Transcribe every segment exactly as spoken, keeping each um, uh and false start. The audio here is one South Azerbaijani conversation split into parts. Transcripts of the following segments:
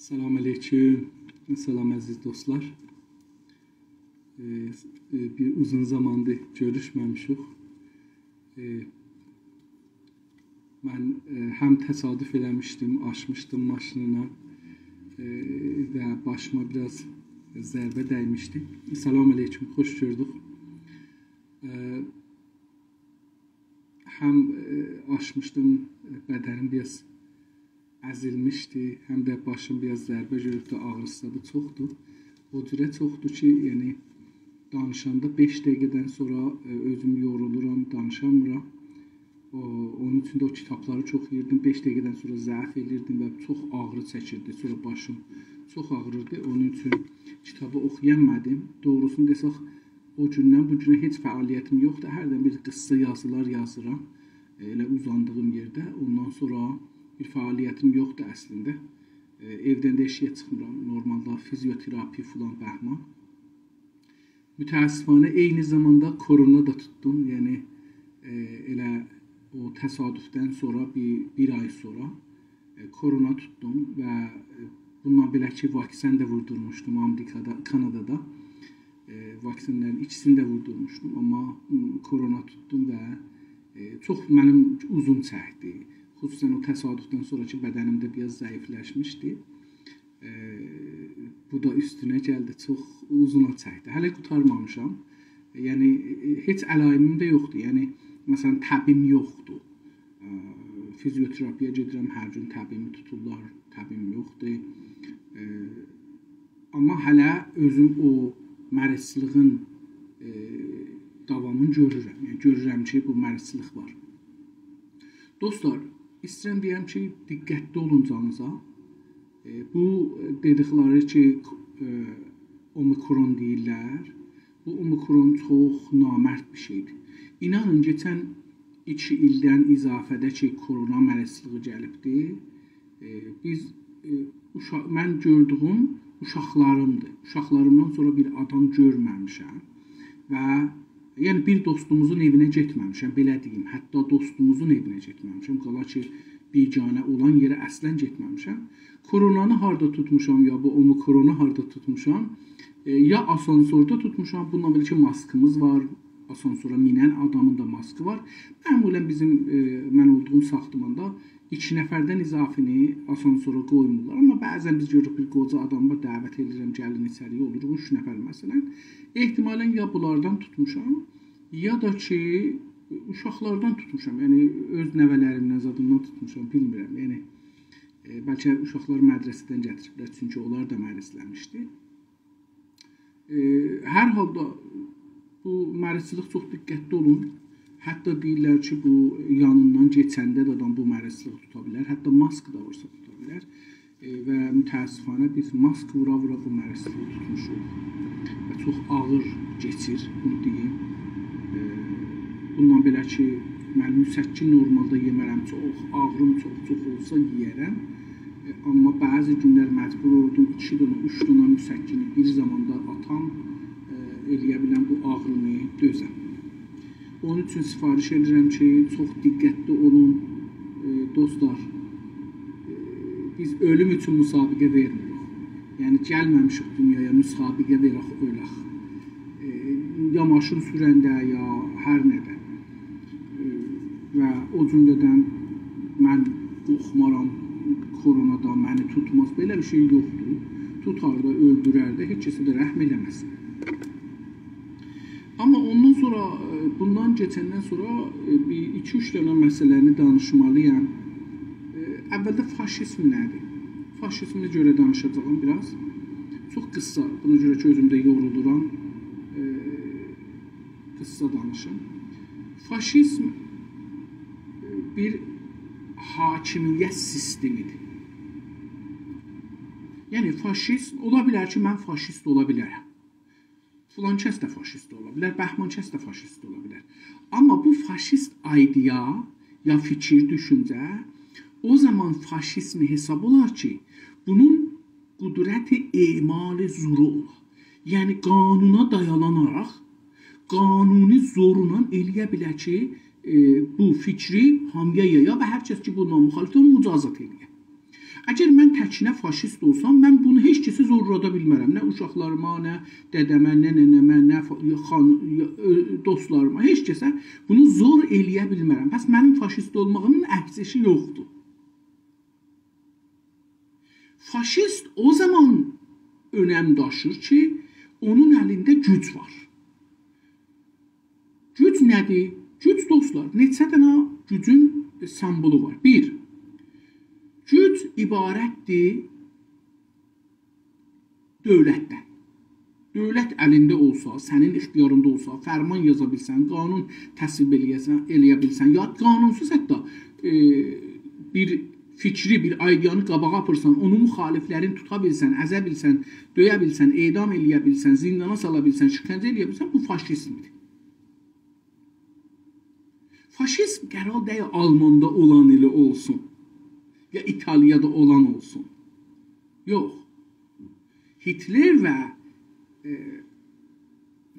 سلام علیکم. سلام عزیز دوستلار. ائ، ائ، بیر اوزون زاماندیر گؤروشمه‌میشیک. ائ، من، ائ، هم تصادف ائله‌میشدیم، آشمیشدیم ماشینینان، ائ، و باشیما بیر آز ضربه دیمیشدی. سلام علیکم، خوش گؤردوک. ائ، هم، ائ، آشمیشدیم، بدنیم بیر آز ازیلمیشدی، هم ده باشیم بیر آز ضربه گؤروبدو، آغریسی دا چوخدور. او جوره چوخدور کی، یعنی، دانیشاندا بئش دقیقه‌دن سونرا، ائ، اؤزوم یورولورام، دانیشامیرام. او، اونون اوچون ده او کیتابلاری چوخ یئییردیم. بئش دقیقه‌دن سونرا ضعف ائلیردیم و چوخ آغری چکیردی. سونرا باشیم چوخ آغریردی. اونون اوچون کیتابی اوخویامادیم. دوغروسونو دئسک، او گوندن بو گونه هئچ فعالیتیم یوخدور. هردن بیر قیسسا یازیلار یازیرام. ائ، ائله اوزاندیغیم یئرده. اوندان سونرا بیر فعالیتیم یوخدور اصلینده. ائ، ائودن ده ائشیگه چیخمیرام. نورمالدا فیزیوتراپی فلان بهمان. متأسفانه عینی زاماندا کرونا دا توتدوم. یعنی، ائ، ائله او تصادفدن سونرا بیر، بیر آی سونرا، ائ، کرونا توتدوم و، ائ، بوندان بئله کی، واکسن ده ووردورموشدوم آمریکادا، کانادادا. ائ، واکسنلرین ایکیسینی ده ووردورموشدوم، آمما، م، کرونا توتدوم و، ائ، چوخ منیم اوزون چکدی. خصوصاً او تصادفدن سونرا کی، بدنیم ده بیر آز ضعیفلشمیشدی. ائ، بو دا اوستونه گلدی، چوخ اوزونا چکدی. هله قوتارمامیشام. یعنی، ائ، هئچ علایمیم ده یوخدور. یعنی، مثلاً، تبیم یوخدور. ائ، فیزیوتراپی‌یه گئدیرم، هر گون تبیمی توتورلار، تبیم یوخدور. ائ، آمما هله اؤزوم او مریضلیغین، ائ، داوامینی گؤرورم. یعنی، گؤرورم کی، بو مریضلیق وار. دوستلار، ایسته‌ییرم دئیم کی، دقتلی اولون جانینیزا. ائ، بو، ائ، دئدیکلری کی، ائ، اومیکرون دئییرلر، بو اومیکرون چوخ نامرد بیر شئیدیر. اینانین، کئچن ایکی ایلدن اضافه‌ده کی، کرونا مریضلیغی گلیبدی، ائ، بیز، ائ، اوشا-، من گؤردویوم اوشاقلاریمدیر. اوشاقلاریمدان سونرا بیر آدام گؤرمه‌میشم و، یعنی، بیر دوستوموزون ائوینه گئتمه‌میشم، بئله دئییم، حتی دوستوموزون ائوینه گئتمه‌میشم. قالا کی، بیگانه اولان یئره اصلاً گئتمه‌میشم. کرونانی هاردا توتموشام، یا بو اومیکرونو هاردا توتموشام، ائ، یا آسانسوردا توتموشام، بونونلا بئله کی، ماسکیمیز وار، آسانسورا مینن آدامین دا ماسکی وار. معمولاً بیزیم، ائ، من اولدوغوم ساختماندا ایکی نفردن اضافی‌نی آسانسورا قویمورلار. آمما بعضاً بیز گؤروروک، بیر قوجا آدام وار، دعوت ائدیرم، گلین ایچری‌یه، اولور اوچ نفر مثلاً. احتمالاً یا بونلاردان توتموشام، یا دا کی، اوشاقلاردان توتموشام. یعنی، اؤز نوه‌لریمدن، زادیمدان توتموشام، بیلمیرم. یعنی، ائ، بلکه اوشاقلار مدرسه‌دن گتیریبلر، چونکی اونلار دا مریضله‌میشدی. ائ، هر حالدا بو مریضچیلیک چوخ دقتلی اولون. حتی دئییرلر کی، بو یانیندان کئچنده ده آدام بو مریضچیلیغی توتا بیلر. حتی ماسک دا وورسا توتا بیلر. ائ، و متأسفانه بیز ماسک وورا-وورا بو مریضچیلیغی توتموشوق. و چوخ آغیر کئچیر، بونو دئییم. ائ، بوندان بئله کی، من مسکن نورمالدا یئمه‌رم، چوخ آغریم چوخ-چوخ اولسا یئیه‌رم. ائ، آمما بعضی گونلر مجبور اولدوم ایکی دنه، اوچ دنه مسکنی بیر زاماندا آتام، ائ، ائلیه بیلم بو آغرینی دؤزم. اونون اوچون سفارش ائدیرم کی، چوخ دقتلی اولون، ائ، دوستلار. ائ، بیز اؤلوم اوچون مسابقه وئرمیریک. یعنی، گلمه‌میشیک دونیایا مسابقه وئرک، اؤلک. ائ، یا ماشین سورنده، یا هر نه‌ده. ائ، و او جمله‌دن من قورخمارام، کورونادان منی توتماز. بئله بیر شئی یوخدور. توتار دا، اؤلدورر ده، هئچ کسه ده رحم ائله‌مز. آمما اوندان سونرا، ائ، بوندان کئچندن سونرا، ائ، بیر ایکی-اوچ دنه مسئله‌نی دانیشمالی‌یام. ائ، اولده فاشیزم نه‌دیر؟ فاشیزمه گؤره دانیشاجاغام بیر آز. چوخ قیسا، بونا گؤره کی، اؤزوم ده یورولورام. ائ، قیسا دانیشیم. فاشیزم، ائ، بیر حاکمیت سیستمی‌دیر. یعنی، فاشیزم، اولا بیلر کی، من فاشیست اولا بیلرم. فلان کس ده فاشیست اولا بیلر، بهمان کس ده فاشیست اولا بیلر. آمما بو فاشیست ایده‌یا، یا فیکیر، دوشونجه، او زامان فاشیزم حساب اولار کی، بونون قدرت اعمال زورو اولا. یعنی، قانونا دایاناناراق، قانونی زورلا ائلیه بیلر کی، ائ، بو فیکری هامی‌یا یایا و هر کس کی، بونونلا مخالفدیر، اونو مجازات ائلیه. اگر من تکینه فاشیست اولسام، من بونو هئچ کسه زورادا بیلمرم. نه اوشاقلاریما، نه دده‌مه، نه ننه‌مه، نه فا-، خان-، دوستلاریما، هئچ کسه بونو زور ائله‌یه بیلمرم. پس منیم فاشیست اولماغیمین ارزشی یوخدور. فاشیست او زامان اؤنم داشیر کی، اونون الینده گوج وار. گوج نه‌دیر؟ گوج، دوستلار، نئچه دنه گوجون سمبولو وار. بیر، گوج عبارتدیر دؤولتدن. دؤولت الینده اولسا، سنین اختیاریندا اولسا، فرمان یازا بیلسن، قانون تصویب ائله‌یه‌سن، ائله‌یه بیلسن، یا قانونسوز حتی، ائ، بیر فیکری، بیر ایده‌یانی قاباغا آپیرسان، اونون مخالفلرینی توتا بیلسن، ازه بیلسن، دؤیه بیلسن، اعدام ائله‌یه بیلسن، زیندانا سالا بیلسن، شکنجه ائله‌یه بیلسن، بو فاشیزمدیر. فاشیزم قرار دئییل آلماندا اولان ایله اولسون، یا ایتالیادا اولان اولسون. یوخ. هیتلر و، ائ،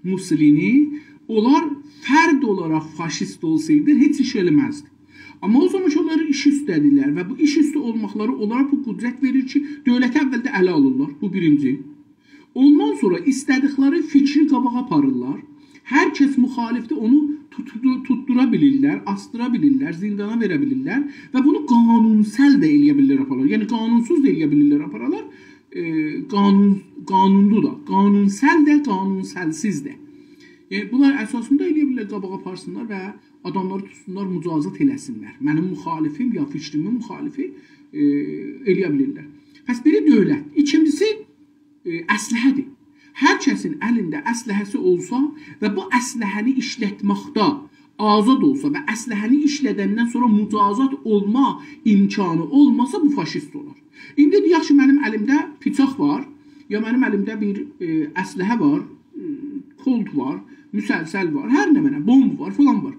موسولینی، اونلار فرد اولاراق فاشیست اولسایدی، هئچ ایش ائله‌مزدی. آمما او زامان کی، اونلار ایش اوسته‌دیرلر و بو ایش اوستو اولماقلاری اونلارا بو قدرت وئریر کی، دؤولتی اولده اله آلیرلار. بو بیرینجی. اوندان سونرا ایسته‌دیکلری فیکری قاباغا آپاریرلار. هر کس مخالفدیر، اونو توتدو-، توتدورا بیلیرلر، آسدیرا بیلیرلر، زیندانا وئره بیلیرلر و بونو قانونسل ده ائله‌یه بیلیرلر، آپارالار. یعنی قانونسوز دا ائله‌یه بیلیرلر، آپارالار. ائ، قانون، قانونلو دا، قانونسل ده، قانونسلسیز ده. یعنی بونلار اساسیندا ائله‌یه بیلیرلر، قاباغا آپارسینلار و آداملاری توتسونلار، مجازات ائله‌سینلر. منیم مخالفیم یا فیکریمین مخالفی، ائ، ائله‌یه بیلیرلر. پس بیری دؤولت. ایکینجیسی، ائ، اسلحه‌دیر. هر کسین الینده اسلحه‌سی اولسا و بو اسلحه‌نی ایشلتمکده آزاد اولسا و اسلحه‌نی ایشلدندن سونرا مجازات اولما امکانی اولماسا، بو فاشیست اولار. ایندی دئیک کی، منیم الیمده پیچاق وار، یا منیم الیمده بیر، ائ، اسلحه وار، ائ، کولت وار، مسلسل وار، هر نمنه، بمب وار، فلان وار.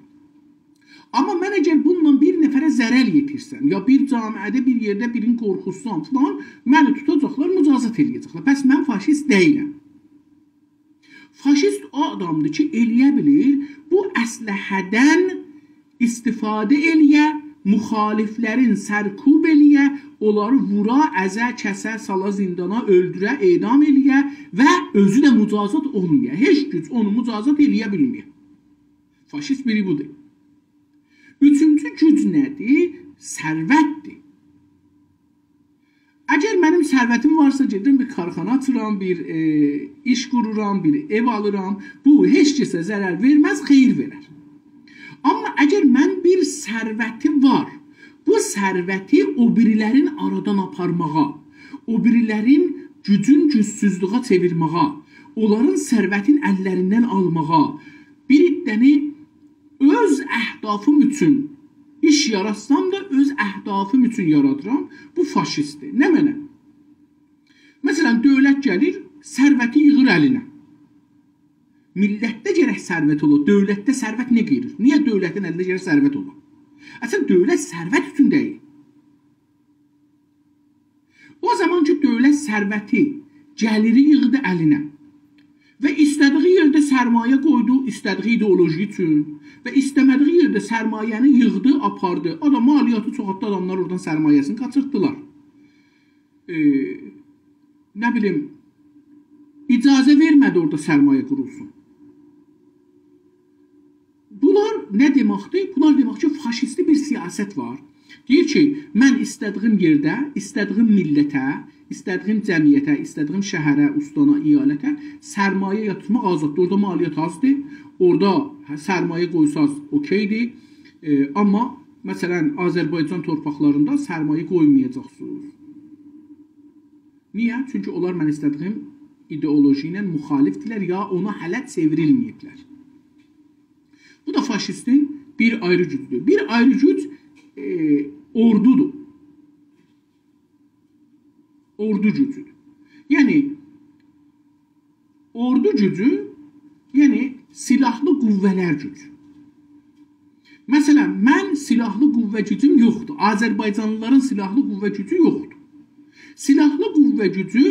آمما من اگر بونونلا بیر نفره ضرر یئتیرسم، یا بیر جامعه‌ده، بیر یئرده بیرینی قورخوتسام فلان، منی توتاجاقلار، مجازات ائله‌یه‌جکلر. پس من فاشیست دئییلم. فاشیست او آدامدیر کی، ائله‌یه بیلیر بو اسلحه‌دن استفاده ائله‌یه، مخالفلرین سرکوب ائله‌یه، اونلاری وورا، ازه، کسه، سالا زیندانا، اؤلدوره، اعدام ائله‌یه و اؤزو ده مجازات اولمایا. هئچ گوج اونو مجازات ائله‌یه بیلمه‌یه. فاشیست بیری بودور. اوچونجو گوج نه‌دیر؟ ثروتدیر. اگر منیم ثروتیم وارسا، گئدیرم بیر کارخانا آچیرام، بیر، ائ، ایش قورورام، بیر ائو آلیرام، بو هئچ کسه ضرر وئرمز، خیر وئرر. آمما اگر من بیر ثروتی وار، بو ثروتی او بیریلرین آرادان آپارماغا، او بیریلرین گوجون گوجسوزلویه چئویرمه‌یه، اونلارین ثروتین اللریندن آلماغا، بیر عده‌نی اؤز اهدافیم اوچون ایش یاراتسام دا، اؤز اهدافیم اوچون یارادیرام. بو فاشیستدیر. نمنه؟ مثلا، دؤولت گلیر، ثروتی ییغیر الینه. میللتده گرک ثروت اولا، دؤولتده ثروت نه قئییریر؟ نییه دؤولتین الینده گرک ثروت اولا؟ اصلا، دؤولت ثروت اوچون دئییل. او زامان کی، دؤولت ثروتی، گلیری ییغدی الینه و ایسته‌دیگی یئرده سرمایه قویدو، ایسته‌دیگی ایدئولوژی اوچون و ایسته‌مه‌دیگی یئرده سرمایه‌نی ییغدی، آپاردی. آدام مالیاتی چوخالتدی، آداملار اورادان سرمایه‌سینی قاچیرتدیلار. ائ، نه بیلیم، اجازه وئرمه‌دی اورادا سرمایه قورولسون. بونلار نه دئمکدیر؟ بونلار دئمک کی، فاشیستی بیر سیاست وار. دئییر کی، من ایسته‌دیگیم یئرده، ایسته‌دیگیم میللته، ایسته‌دیگیم جمعیته، ایسته‌دیگیم شهره، اوستانا، ایالته سرمایه یاتیرماق آزاددیر. اورادا مالیات آزدیر، اورادا، هه، سرمایه قویساز، اوکئیدیر. ائ، آمما، مثلا، آذربایجان تورپاقلاریندا سرمایه قویمایاجاقسینیز. نییه؟ چونکی اونلار من ایسته‌دیگیم ایدئولوژی ایله مخالفدیرلر، یا اونا هله چئوریلمه‌ییبلر. بو دا فاشیستین بیر آیری گوجودور. بیر آیری گوج، ائ، اوردودور. اوردو گوجودور. یعنی، اوردو گوجو، یعنی سیلاحلی قوه‌لر گوجو. مثلا، من سیلاحلی قوه گوجوم یوخدور. آذربایجانلیلارین سیلاحلی قوه گوجو یوخدور. سیلاحلی قوه گوجو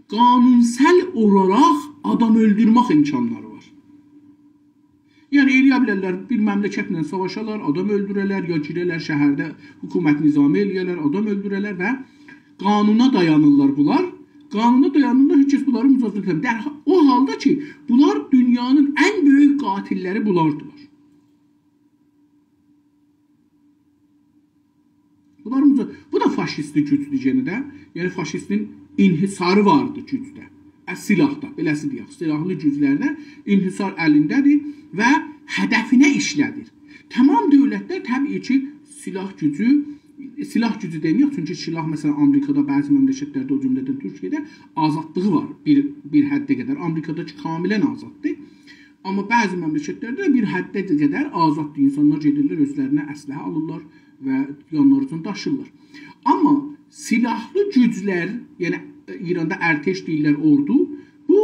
قانونسل اولاراق آدام اؤلدورمک امکانلاری وار. یعنی، ائله‌یه بیلرلر بیر مملکتله ساواشالار، آدام اؤلدوره‌لر، یا گیره‌لر شهرده حکومت نظامی ائله‌یه‌لر، آدام اؤلدوره‌لر و قانونا دایانیرلار بونلار. قانونا دایانیرلار، هئچ کس بونلاری مجازات ائتمیر. در ح-، او حالدا کی، بونلار دونیانین ان بؤیوک قاتل‌لری بونلاردیلار. بونلار مجا-، بو دا فاشیستی گوجدور یئنه ده. یعنی فاشیستین انحصاری واردی گوجده. ا، سلاحدا، بئله‌سی دئیک. سلاحلی گوجلرده انحصار الینده‌دیر و هدفینه ایشله‌دیر. تمام دؤولتلر طبیعی کی، سلاح گوجو، سلاح گوجو دئمه‌یک، چونکی سلاح، مثلا، آمریکادا، بعضی مملکت‌لرده، او جمله‌دن تورکیه‌ده آزادلیغی وار بیر، بیر حده قدر. آمریکادا کی، کاملا آزاددیر. آمما بعضی مملکت‌لرده بیر حده قدر آزاددیر. اینسانلار گئدیرلر، اؤزلرینه اسلحه آلیرلار و یانلاری اوچون داشیرلار. آمما سلاحلی گوجلر، یعنی، ائ، ایراندا ارتش دئییرلر، اوردو، بو،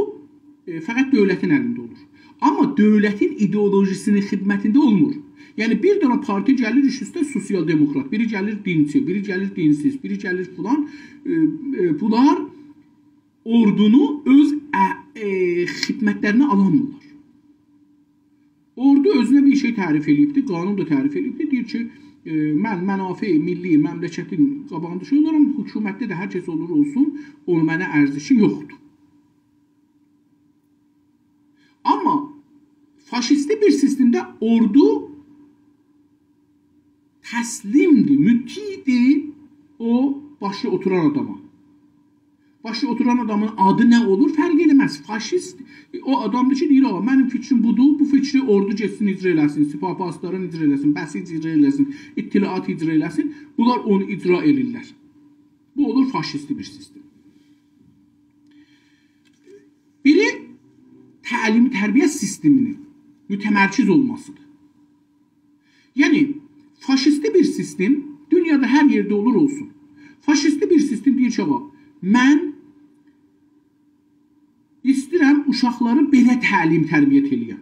ائ، فقط دؤولتین الینده اولور. آمما دؤولتین ایدئولوژیسینین خدمتینده اولمور. یعنی، بیر دنه پارتی گلیر اوست-اوسته، سوسیال دموکرات، بیری گلیر دینچی، بیری گلیر دینسیز، بیری گلیر فلان. ائ، ائ، بونلار اوردونو اؤز ا-، ائ، خدمت‌لرینه آلانمیرلار. اوردو اؤزونه بیر شئی تعریف ائله‌ییبدی، قانون دا تعریف ائله‌ییبدی. دئییر کی، ائ، من منافع ملی مملکتین قاباغیندا شئی اولارام، حکومتده ده هر کس اولور اولسون، اونون منه ارزشی یوخدور. آمما فاشیستی بیر سیستمده اوردو تسلیمدیر، مطیعدیر او باشی اوتوران آداما. باشی اوتوران آدامین آدی نه اولور، فرق ائله‌مز. فاشیست او آدامدیر کی، دئییر: «آغا، منیم فیکریم بودور، بو فیکری اوردو گئتسین، اجرا ائله‌سین، سپاه پاسداران اجرا ائله‌سین، بسیج اجرا ائله‌سین، اطلاعات اجرا ائله‌سین.» بونلار اونو اجرا ائله‌ییرلر. بو اولور فاشیستی بیر سیستم. بیری تعلیم تربیت سیستمینین متمرکز اولماسیدیر. یعنی، فاشیستی بیر سیستم، دونیادا هر یئرده اولور اولسون، فاشیستی بیر سیستم دئییر کی، آغا، من ایسته‌ییرم اوشاقلاری بئله تعلیم تربیت ائله‌یم.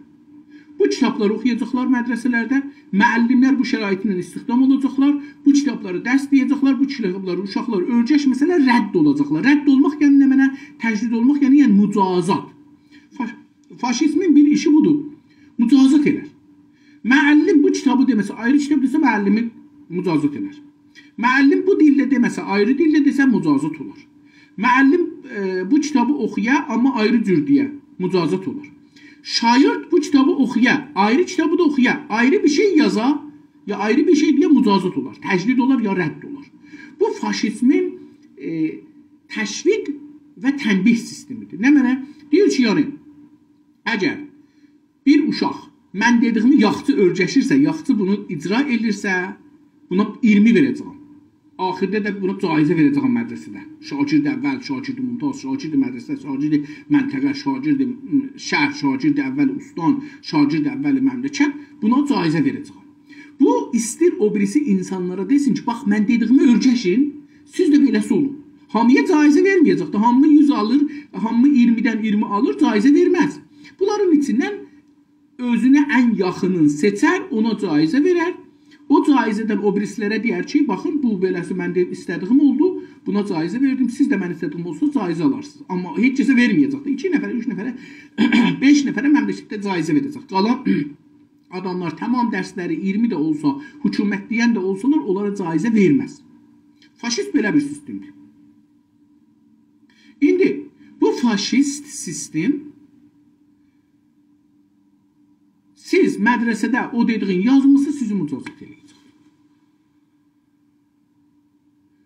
بو کیتابلاری اوخویاجاقلار مدرسه‌لرده، معلم‌لر بو شرایطله استخدام اولاجاقلار، بو کیتابلاری درس دئیه‌جکلر، بو کیتابلاری اوشاقلار اؤیرشمه‌سه‌لر رد اولاجاقلار. رد اولماق یعنی نمنه؟ تجرید اولماق یعنی، یعنی مجازات. فا-، فاشیزمین بیر ایشی بودور. مجازات ائلر. معلم بو کیتابی دئمه‌سه، آیری کیتاب دئسه، معلمی مجازات ائلر. معلم بو دیلده دئمه‌سه، آیری دیلده دئسه، مجازات اولار. معلم، ائ، بو کیتابی اوخویا، آمما آیری جور دئیه، مجازات اولار. شاگرد بو کیتابی اوخویا، آیری کیتابی دا اوخویا، آیری بیر شئی یازا، یا آیری بیر شئی دئیه، مجازات اولار، تجرید اولار، یا رد اولار. بو فاشیزمین، ائ، تشویق و تنبیه سیستمیدیر. نمنه؟ دئییر کی، یعنی، اگر بیر اوشاق من دئدیگیمی یاخشی اؤیرشیرسه، یاخشی بونو اجرا ائدیرسه، بونا اییرمی وئره‌جه‌یم. آخیردا دا بونا جایزه وئره‌جه‌یم مدرسه‌ده. شاگرد اول، شاگرد ممتاز، شاگرد مدرسه، شاگرد منطقه، شاگرد، م، شهر، شاگرد اول استان، شاگرد اول مملکت. بونا جایزه وئره‌جه‌یم. بو ایستیر او بیریسی اینسانلارا دئسین کی، باخ، من دئدیگیمی اؤیرشین، سیز ده بئله‌سی اولون. هامییا جایزه وئرمه‌یه‌جک ده، هامی یوز آلیر، هامی اییرمیدن اییرمی آلیر، جایزه وئرمز. بونلارین ایچیندن اؤزونه ان یاخینین سئچر، اونا جایزه وئرر. او جایزه‌دن او بیریسی‌لره دئیر کی، باخین، بو بئله‌سی من ده ایسته‌دیگیم اولدو، بونا جایزه وئردیم، سیز ده من ایسته‌دیگیم اولسا جایزه آلارسینیز. آمما هئچ کسه وئرمه‌یه‌جک ده، ایکی نفره، اوچ نفره، بئش نفره مملکتده جایزه وئره‌جک. قالان آداملار تمام درسلری اییرمی ده اولسا، حکومت دئین ده اولسالار، اونلارا جایزه وئرمز. فاشیست بئله بیر سیستمدیر. ایندی بو فاشیست سیستم، سیز مدرسه‌ده او دئدیگین یازمیسا، سیزی مجازات ائله‌یه‌جک.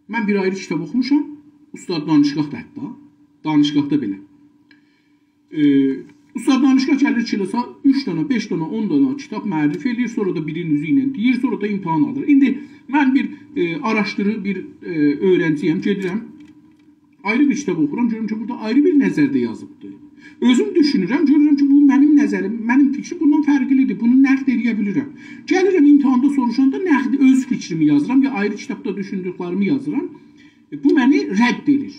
من بیر آیری کیتاب اوخوموشام، اوستاد دانشگاهدا حتی، دانشگاهدا بئله. ائ، اوستاد دانشگاه گلیر کلاسا، اوچ دنه، بئش دنه، اون دنه کیتاب معرفی ائله‌ییر، سونرا دا بیرینین اوزو ایله دئییر، سونرا دا امتحان آلیر. ایندی من بیر، ائ، آراشدیریر، بیر، ائ، اؤیرنجی‌یم، گئدیرم، آیری بیر کیتاب اوخورام، گؤرورم کی، بورادا آیری بیر نظرده یازیبدیر. اؤزوم دوشونورم، گؤرورم کی، بو منیم نظریم، منیم فیکریم بوندان فرقلیدیر، بونو نقد ائله‌یه بیلیرم. گلیرم امتحاندا سوروشاندا نقد اؤز فیکریمی یازیرام، یا آیری کیتابدا دوشوندوکلریمی یازیرام. ائ، بو منی رد ائدیر.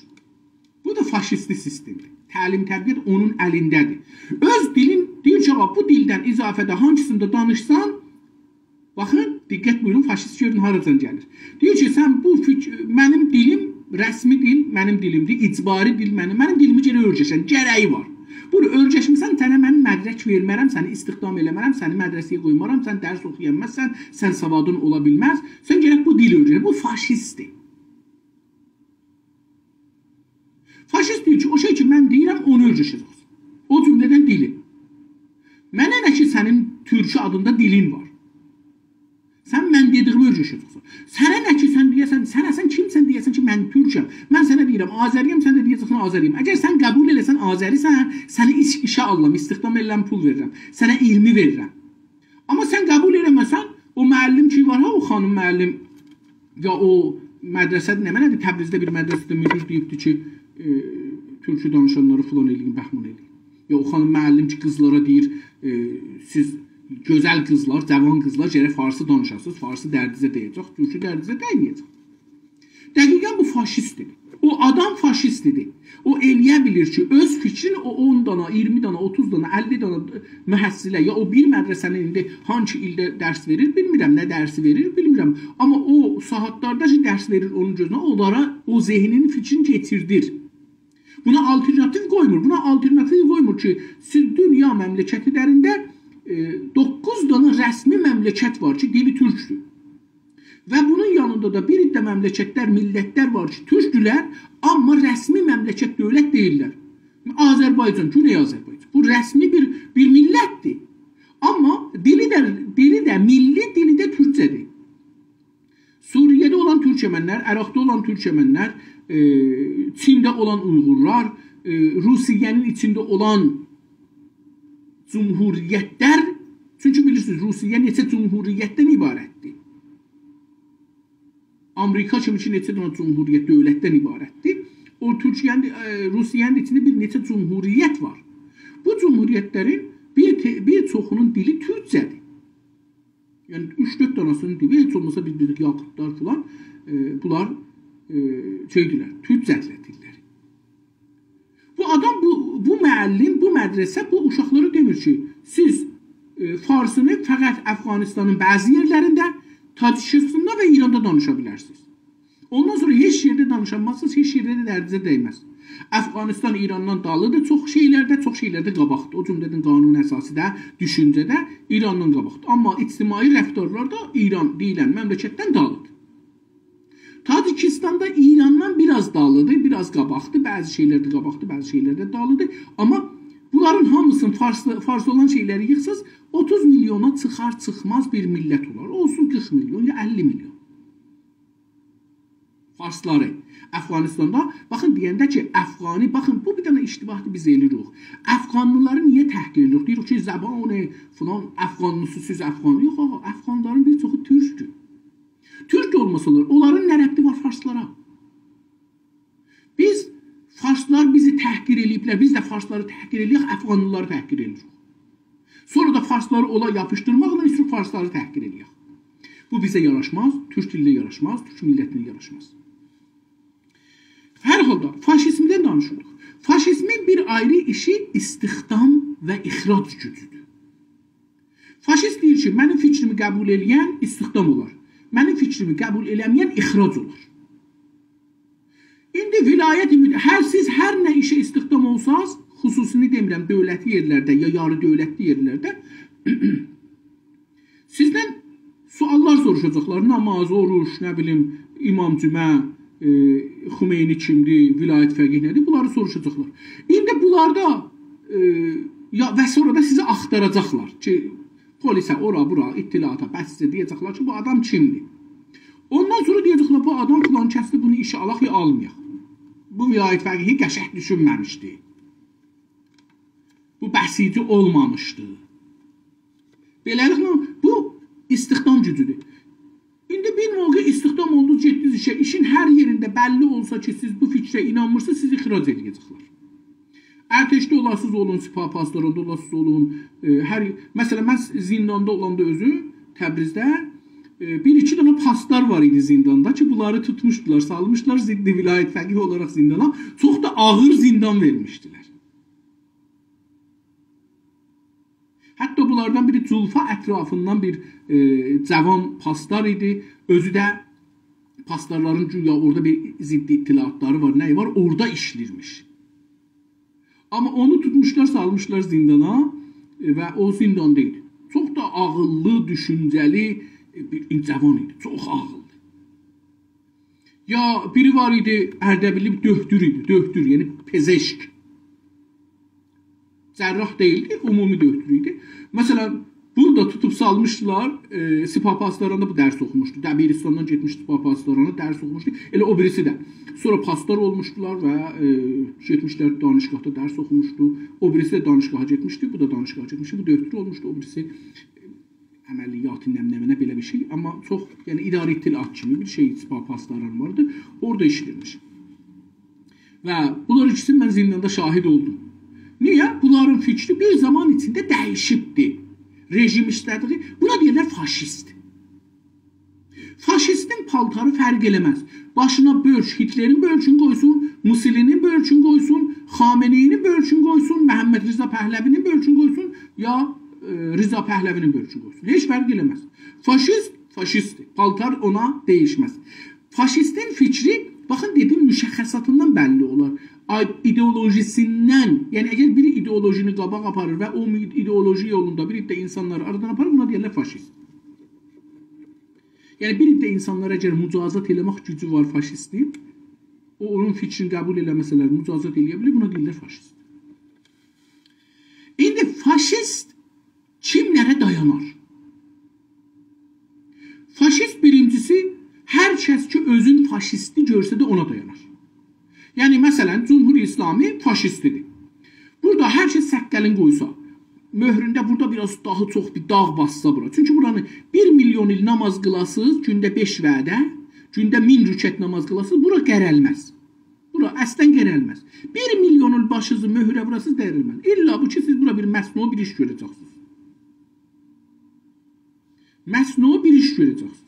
بو دا فاشیستی سیستمدیر. تعلیم تربیت اونون الینده‌دیر. اؤز دیلین، دئییر کی، «آغا، بو دیلدن اضافه‌ده هانسیندا دانیشسان»، باخین، دقت بویورون، فاشیست گؤرون هاراجان گلیر. دئییر کی، سن بو فیک-، منیم دیلیم، رسمی دیل منیم دیلیمدیر، اجباری دیل منیم، منیم دیلیمی گرک اؤیرشه‌سن، گره‌یی وار. بونو اؤیرشمیسن، سنه من مدرک وئرمه‌رم، سنی استخدام ائله‌مه‌رم، سنی مدرسه‌یه قویمارام، سن درس اوخویا بیلمزسن، سن سوادین اولا بیلمز، سن گرک بو دیلی اؤیرشه‌سن. بو فاشیستدیر. فاشیست دئییر کی، او شئی کی، من دئییرم، اونو اؤیره‌شه‌جکسن. او جمله‌دن دیلی. منه نه کی، سنین تورکو آدیندا دیلین وار. سن من دئدیییمی اؤیره‌شه‌جکسن. سنه نه کی، سن دئیه‌سن، سن اصلاً کیمسن دئیه‌سن کی، من تورکم. من سنه دئییرم، آذری‌یم، سن ده دئیه‌جکسن، آذری‌یم. اگر سن قبول ائله‌سن آذری‌سن، سنی ایش، ایشه آلیرام، استخدام ائله‌ییرم، پول وئریرم. سنه ایگیرمی وئریرم. آمما سن قبول ائله‌مه‌سن، او معلم کی وار ها، او خانیم معلم، یا او مدرسه، نمنه‌دیر، تبریزده بیر مدرسه‌ده مدیر دئییبدی کی، ائ، تورکو دانیشانلاری فلان ائله‌یین، بهمان ائله‌یین. یا او خانیم معلم کی، قیزلارا دئییر، ائ، سیز گؤزل قیزلار، جوان قیزلار، گرک فارسی دانیشاسینیز، فارسی دردینیزه دَیه‌جک، تورکو دردینیزه دَیمه‌یه‌جک. دقیقاً بو فاشیستدیر. او آدام فاشیستدیر. او ائله‌یه بیلیر کی، اؤز فیکرینی او اون دانا، ایگیرمی دانا، اوتوز دانا، اللی دانا محصله، یا او بیر مدرسه‌نین ایندی هانسی ایلده درس وئریر، بیلمیرم، نه درسی وئریر، بیلمیرم. آمما او ساعاتلاردا کی، درس وئریر اونون گؤزونه، اونلارا او ذهنین فیکرینی کئچیردیر. بونا آلترناتیو قویمور. بونا آلترناتیو قویمور کی، سیز دونیا مملکتلرینده، ائ، دوققوز دانا رسمی مملکت وار کی، دیلی تورکدور. و بونون یانیندا دا بیر عده مملکتلر، میللتلر وار کی، تورکدولر، آمما رسمی مملکت، دؤولت دئییللر. آذربایجان، گونئی آذربایجان. بو رسمی بیر، بیر میللتدیر. آمما دیلی ده، دیلی ده، میللی دیلی ده تورکجه‌دیر. سوریه‌ده اولان تورکمنلر، عراقدا اولان تورکمنلر، ائ، چینده اولان اویغورلار، ائ، روسیه‌نین ایچینده اولان جمهوریتلر، چونکی بیلیرسینیز، روسیه نئچه جمهوریتدن عبارتدیر. آمریکا کیمی کی، نئچه دنه جمهوریت، دؤولتدن عبارتدیر. او تورکیه‌نین، ائ، روسیه‌نین ایچینده بیر نئچه جمهوریت وار. بو جمهوریتلرین بیر ته-، بیر چوخونون دیلی تورکجه‌دیر. یعنی، اوچ-دؤرد دانه‌سینین دیلی، هئچ اولماسا بیر، بیر یاکوتلار فلان، ائ، بونلار، ائ، شئیدیرلر، تورکجه‌دیرلر دیللری. بو آدام، بو، بو معلم، بو مدرسه بو اوشاقلارا دئمیر کی، سیز، ائ، فارسینی فقط افغانستانین بعضی یئرلرینده، تاجیکستاندا و ایراندا دانیشا بیلرسینیز. اوندان سونرا هئچ یئرده دانیشانمازسینیز، هئچ یئرده ده دردینیزه دَیمز. افغانستان ایراندان دالیدیر چوخ شئیلرده، چوخ شئیلرده قاباقدیر. او جمله‌دن قانون اساسی‌ده، دوشونجه‌ده ایراندان قاباقدیر. آمما اجتماعی رفتارلاردا ایران دئییلن مملکتدن دالیدیر. تاجیکستان دا ایراندان بیر آز دالیدیر، بیر آز قاباقدیر، بعضی شئیلرده قاباقدیر، بعضی شئیلرده دالیدیر. آمما بونلارین هامیسینی، فارس، فارس اولان شئیلری ییغساز، اوتوز میلیونا چیخار چیخماز بیر میللت اولار. اولسون قیرخ میلیون یا اللی میلیون. فارسلاری افغانستاندا، باخین، دئینده کی، افغانی، باخین، بو بیر دنه اشتباهدیر، بیز ائله‌ییریک. افغانلیلاری نییه تحقیر ائدیریک؟ دئییریک کی، زبان فلان افغانلیسی، سیز افغان. یوخ، آغا، افغانلیلارین بیر چوخو تورکدور. تورک اولماسالار، اونلارین نه ربطی وار فارسلارا؟ بیز فارسلار بیزی تحقیر ائله‌ییبلر، بیز ده فارسلاری تحقیر ائله‌یک، افغانلیلاری تحقیر ائله‌ییریک. سونرا دا فارسلاری اولا یاپیشدیرماقلا ایسته‌ییریک فارسلاری تحقیر ائله‌یک. بو بیزه یاراشماز، تورک دیلینه یاراشماز، تورک میللتینه یاراشماز. هر حالدا فاشیزمدن دانیشیریق. فاشیزمین بیر آیری ایشی استخدام و اخراج گوجودور. فاشیست دئییر کی، منیم فیکریمی قبول ائله‌ین استخدام اولار. منیم فیکریمی قبول ائله‌مه‌ین اخراج اولار. ایندی ولایت مد-، هر، سیز هر نه ایشه استخدام اولساز، خصوصینی دئمیرم، دؤولتی یئرلرده یا یاری دؤولتلی یئرلرده، سیزدن سؤاللار سوروشاجاقلار. نماز، اوروج، نه بیلیم، امام جمعه، ائ، خمینی کیمدیر، ولایت فقیه نه‌دیر؟ بونلاری سوروشاجاقلار. ایندی بونلاردا، ائ، یا، و سونرا دا سیزی آختاراجاقلار کی، پلیسه، اورا، بورا، اطلاعاتا، بسیجه دئیه‌جکلر کی، بو آدام کیمدیر؟ اوندان سونرا دئیه‌جکلر، بو آدام فلان کسدیر، بونو ایشه آلاق یا آلمایاق. بو ولایت فقیهی قشنگ دوشونمه‌میشدی. بو بسیجی اولمامیشدی. بئله‌لیکله، بو استخدام گوجودور. ایندی بیر موقع استخدام اولدونوز، گئتدینیز ایشه، ایشین هر یئرینده بللی اولسا کی، سیز بو فیکره اینانمیرسینیز، سیزی اخراج ائله‌یه‌جکلر. ارتشده اولاسینیز اولون، سپاه پاسداراندا اولاسینیز اولون، ائ، هر، مثلا، من زینداندا اولاندا اؤزوم، تبریزده، ائ، بیر ایکی دنه پاسدار وار ایدی زینداندا کی، بونلاری توتموشدولار، سالمیشدیلار ضد ولایت فقیه اولاراق زیندانا. چوخ دا آغیر زیندان وئرمیشدیلر. حتی بونلاردان بیری جولفا اطرافیندان بیر، ائ، جوان پاسدار ایدی. اؤزو ده پاسدارلارین گویا اورادا بیر ضد اطلاعاتلاری وار، نه‌یی وار، اورادا ایشله‌ییرمیش. آمما اونو توتموشلار، سالمیشلار زیندانا، ائ، و او زینداندا ایدی. چوخ دا عاغیللی، دوشونجه‌لی، ائ، بیر جوان ایدی. چوخ عاغیللی. یا بیری وار ایدی، اردبیللی بیر دؤکتور ایدی، دؤکتور، یعنی پزشک. جراح دئییلدی، عمومی دؤکتور ایدی. مثلا، بونو دا توتوب سالمیشدیلار، ائ، سپاه پاسداراندا بو درس اوخوموشدو. دبیرستاندان گئتمیشدی سپاه پاسدارانا، درس اوخوموشدو. ائله او بیریسی ده. سونرا پاسدار اولموشدولار و، ائ، گئتمیشلر دانشگاهدا درس اوخوموشدو. او بیریسی ده دانشگاها گئتمیشدی، بو دا دانشگاها گئتمیشدی. بو دؤکتور اولموشدو، او بیریسی عملیات، نمنه، نمنه، بئله بیر شئی. آمما چوخ، یعنی، اداره اطلاعات کیمی بیر شئی، سپاه پاسداران واردی. اورادا ایشله‌ییرمیش. و بونلار ایکیسینی من زنداندا شاهد اولدوم. نییه؟ بونلارین فیکری بیر زامان ایچینده دییشیبدی. رژیم ایسته‌دیگی، بونا دئییرلر فاشیست. فاشیستین پالتاری فرق ائله‌مز. باشینا بؤرک، هیتلرین بؤرکونو قویسون، موسولینی‌نین بؤرکونو قویسون، خامنه‌ای‌نین بؤرکونو قویسون، محمدرضا پهلوی‌نین بؤرکونو قویسون، یا، ائ، رضا پهلوی‌نین بؤرکونو قویسون. هئچ فرق ائله‌مز. فاشیست، فاشیستدیر. پالتار اونا دییشمز. فاشیستین فیکری، باخین، دئدیم، مشخصاتیندان بللی اولار. آی-، ایدئولوژیسیندن، یعنی اگر بیر ایدئولوژینی قاباغا آپاریر و او ایدئولوژی یولوندا بیر عده اینسانلاری آرادان آپاریر، بونا دئییرلر فاشیست. یعنی بیر عده اینسانلار اگر مجازات ائله‌مک گوجو وار فاشیستین، او اونون فیکرینی قبول ائله‌مه‌سه‌لر، مجازات ائله‌یه بیلیر، بونا دئییرلر فاشیست. ایندی فاشیست کیملره دایانار؟ فاشیست بیرینجیسی، هر کس کی اؤزون فاشیستی گؤرسه ده اونا دایانار. یعنی، مثلا، جمهوری اسلامی فاشیستی‌دیر. بورادا هر کس سققلین قویسا، مؤهرونده بورادا بیر آز داها چوخ بیر داغ باسسا بورا. چونکی بورانی بیر میلیون ایل نماز قیلاسینیز، گونده بئش وعده، گونده مین رکعت نماز قیلاسینیز، بورا قرلمز. بورا اصلا قرلمز. بیر میلیون ایل باشینیزی مؤهره ووراسینیز، قرلمز. الا بو کی، سیز بورا بیر مصنوعی بیر ایش گؤره‌جکسینیز. مصنوعی بیر ایش گؤره‌جکسینیز.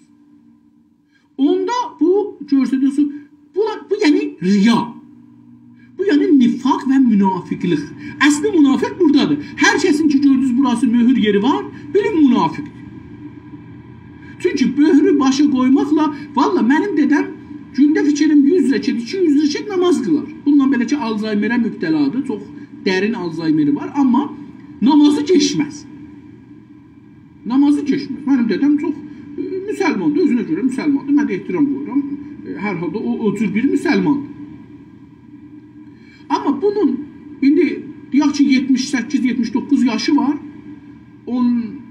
اوندا بو، گؤرسدیرسن، بو، بو یعنی ریا. بو یعنی نفاق و منافقلیک. اصلی منافق بورادادیر. هر کسین کی گؤردونوز بوراسی مؤهور یئری وار، بیلین منافقدیر. چونکی مؤهرو باشا قویماقلا، والله منیم دده‌م گونده فیکریم یوز رکعت، ایکی یوز رکعت نماز قیلار. بونونلا بئله کی آلزایمره مبتلادیر، چوخ درین آلزایمری وار، آمما نمازی کئچمز. نمازی کئچمز. منیم دده‌م چوخ، ائ، مسلماندیر، اؤزونه گؤره مسلماندیر. من ده احترام قویورام. ائ، هر حالدا او، او جور بیر مسلماندیر. آمما بونون ایندی، دئیک کی، یئتمیش سککیز، یئتمیش دوققوز یاشی وار. اون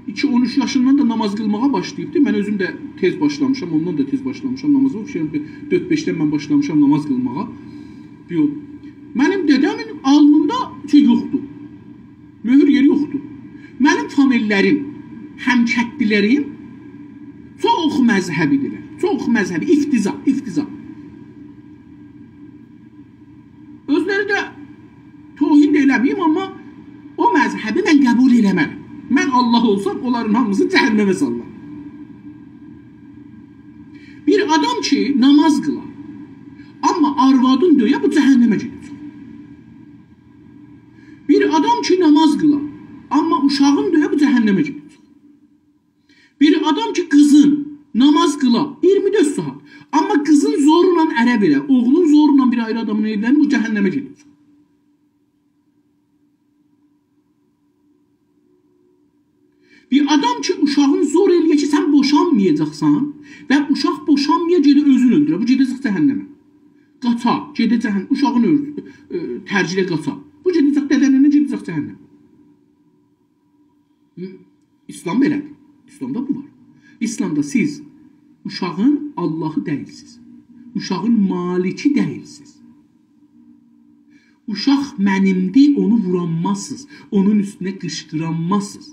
ایکی، اون اوچ یاشیندان دا نماز قیلماغا باشلاییبدی. من اؤزوم ده تئز باشلامیشام، اوندان دا تئز باشلامیشام نمازا. فیکریم، دؤرد-بئشدن من باشلامیشام نماز قیلماغا. بو یول. منیم دده‌مین آلنیندا شئی یوخدور. مؤهور یئری یوخدور. منیم فامیللریم، همکتلیلریم چوخ مذهبی‌دیرلر. چوخ مذهبی، افتضاح، افتضاح. اؤزلری ده توهین ده ائله‌مه‌ییم، آمما او مذهبی من قبول ائله‌مه‌رم. من الله اولسام، اونلارین هامیسینی جهنمه ساللار. بیر آدام کی نماز قیلا، آمما آروادین دؤیه، بو جهنمه گئده‌جک. بیر آدام کی نماز قیلا، آمما اوشاغین دؤیه، بو جهنمه گئده‌جک. بیر آدام کی قیزین نماز قیلا اییرمی دؤرد ساعات، آمما قیزین زورلا اره وئره، اوغلون زورلا بیر آیری آدامینان ائولنیر، بو جهنمه گئده‌جک. بیر آدام کی اوشاغین زور ائله‌یه کی سن بوشانمایاجاقسان و اوشاق بوشانمایا، گئده اؤزون اؤلدوره، بو گئده‌جک جهنمه. قاچا، گئده جهن-، اوشاغین اؤل-، ائ، ترک ائله قاچا. بو گئده‌جک دده‌ننه، گئده‌جک جهنمه. هی، ایسلام بئله‌دیر. ایسلامدا بو وار. ایسلامدا سیز اوشاغین اللهی دئییلسیز. اوشاغین مالکی دئییلسیز. اوشاق منیمدیر، اونو وورانمازسینیز. اونون اوستونه قیشقیرانمازسینیز.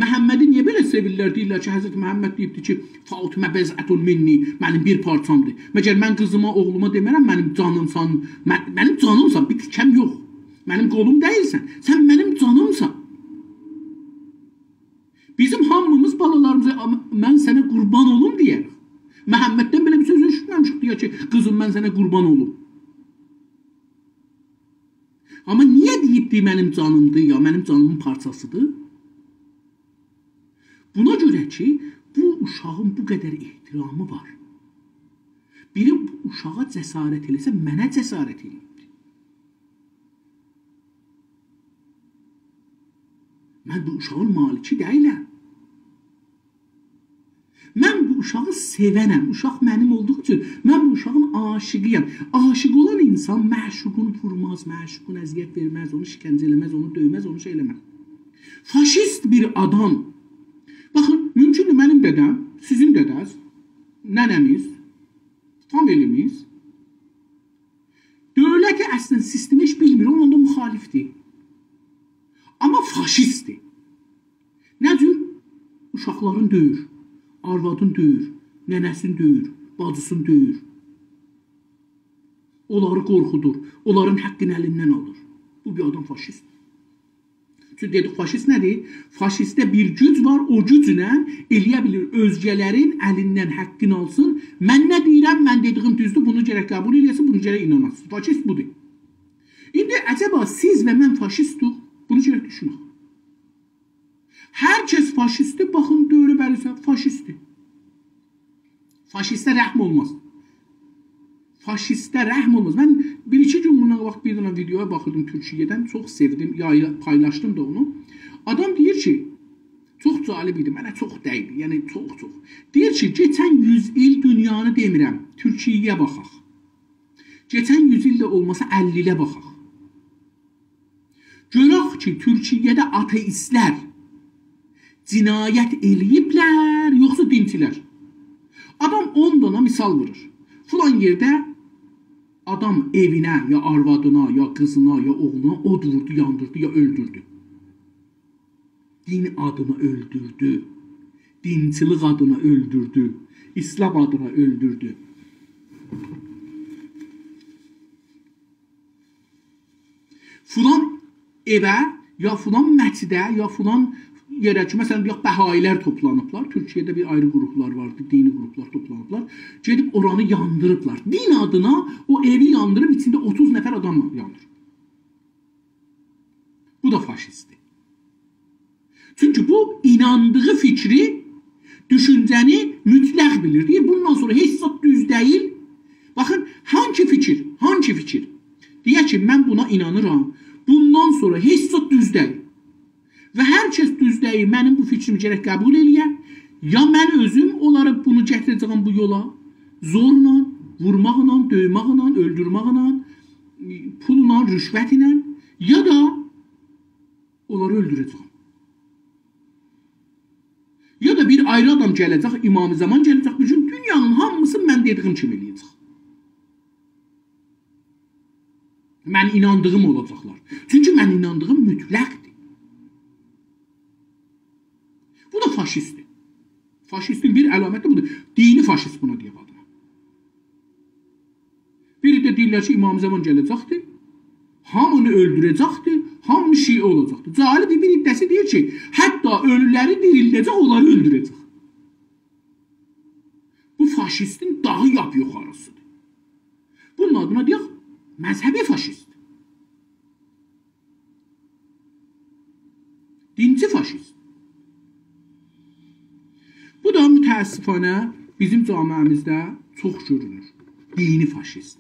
محمدی نییه بئله سئویرلر؟ دئییرلر کی، حضرت محمد دئییبدی کی، «فاطمة بضعة منی»، منیم بیر پارچامدیر. مگر من قیزیما، اوغلوما دئمه‌رم، «منیم جانیمسان»، من-، «منیم جانیمسان»، بیر تیکه‌م یوخ. «منیم قولوم دئییلسن، سن منیم جانیمسان.» بیزیم هامیمیز بالالاریمیزا، «آ، من سنه قوربان اولوم» دئیه‌ریک. محمددن بئله بیر سؤز ائشیتمه‌میشیک، دئیه کی، «قیزیم، من سنه قوربان اولوم.» آمما نییه دئییبدی، «منیم جانیمدیر»، یا «منیم جانیمین پارچاسیدیر»؟ بونا گؤره کی، بو اوشاغین بو قدر احترامی وار. بیری بو اوشاغا جسارت ائله‌سه، منه جسارت ائله‌ییبدی. من بو اوشاغین مالکی دئییلم. من بو اوشاغی سئونم. اوشاق منیم اولدوغو اوچون من بو اوشاغین عاشیقی‌یم. عاشیق اولان اینسان معشوقونو وورماز، معشوقونا اذیت وئرمز، اونو شکنجه ائله‌مز، اونو دؤیمز، اونو شئی ائله‌مز. فاشیست بیر آدام. باخین، مومکوندور منیم دده‌م، سیزین دده‌ز، ننه‌میز، فامیلیمیز دؤولتی اصلاً سیستمی هئچ بیلمیر، اونونلا دا مخالفدیر. آمما فاشیستدیر. نه جور؟ اوشاقلارین دؤیور، آروادین دؤیور، ننه‌سینی دؤیور، باجیسینی دؤیور. اونلاری قورخودور، اونلارین حاققینی الیندن آلیر. بو بیر آدام فاشیست. چونکی دئدیک، فاشیست نه‌دیر؟ فاشیستده بیر گوج وار، او گوجله ائلیه بیلیر اؤزگه‌لرین الیندن حاققینی آلسین. من نه دئییرم، من دئدیگیم دوزدور، بونو گرک قبول ائلیه‌سین، بونو گرک ایناناسین. فاشیست بودور. ایندی عجبا سیز و من فاشیستوق؟ بونو گرک دوشونک. هر کس فاشیستدیر، باخین دؤوره‌بریزه، فاشیستدیر. فاشیسته رحم اولماز. فاشیسته رحم اولماز. من بیر-ایکی گون بوندان قاباق بیر دنه ویدئویا باخیردیم تورکیه‌دن، چوخ سئودیم، یایلا-، پایلاشدیم دا اونو. آدام دئییر کی، چوخ جالب ایدی، منه چوخ دیدی، یعنی چوخ-چوخ. دئییر کی، کئچن یوز ایل، دونیانی دئمیرم، تورکیه‌یه باخاق. کئچن یوز ایل ده اولماسا اللی ایله باخاق. گؤرک کی، تورکیه‌ده آتئیستلر جنایت ائله‌ییبلر، یوخسا دینچیلر. آدام اون دانا مثال وورور. فلان یئرده آدام ائوینه، یا آروادینا، یا قیزینا، یا اوغلونا اود ووردو، یاندیردی، یا اؤلدوردو. دین آدینا اؤلدوردو. دینچیلیک آدینا اؤلدوردو. ایسلام آدینا اؤلدوردو. فلان ائوه، یا فلان مسجده، یا فلان یئره کی، مثلاً، دئیک، بهایی‌لر توپلانیبلار. تورکیه‌ده بیر آیری قروپلار واردی، دینی قروپلار توپلانیبلار. گئدیب اورانی یاندیریبلار. دین آدینا او ائوی یاندیریب، ایچینده اوتوز نفر آدام یاندیریب. بو دا فاشیستدیر. چونکی بو ایناندیغی فیکری، دوشونجه‌نی مطلق بیلیر. دئییر، بوندان سونرا هئچ زاد دوز دئییل. باخین، هانسی فیکیر، هانسی فیکیر؟ دئیک کی، من بونا اینانیرام، بوندان سونرا هئچ زاد دوز دئییل. و هر کس دوز دئییل، منیم بو فیکریمی گرک قبول ائلیه، یا من اؤزوم اونلاری بونو گتیره‌جه‌یم بو یولا، زورلا، وورماقلا، دؤیمکله، اؤلدورمکله، پوللا، رشوت ایله، یا دا اونلاری اؤلدوره‌جه‌یم. یا دا بیر آیری آدام گله‌جک، امام زمان گله‌جک، بوتون دونیانین هامیسینی من دئدیگیم کیمی ائلیه‌جک. من ایناندیغیم اولاجاقلار. چونکی من ایناندیغیم مطلقدیر. بو دا فاشیستدیر. فاشیستین بیر علامتی بودور. دینی فاشیست بونا دئیک آدینا. بیری ده دئییرلر کی، امام زمان گله‌جکدیر، هامینی اؤلدوره‌جکدیر، هامی شیعه اولاجاقدیر. جالب، بیر عده‌سی دئییر کی، حتی اؤلولری دیریلده‌جک، اونلاری اؤلدوره‌جک. بو فاشیستین داغی لاپ یوخاریسیدیر. بونون آدینا دئیک مذهبی فاشیست. دینچی فاشیست. بو دا متأسفانه بیزیم جامعه‌میزده چوخ گؤرونور. دینی فاشیست.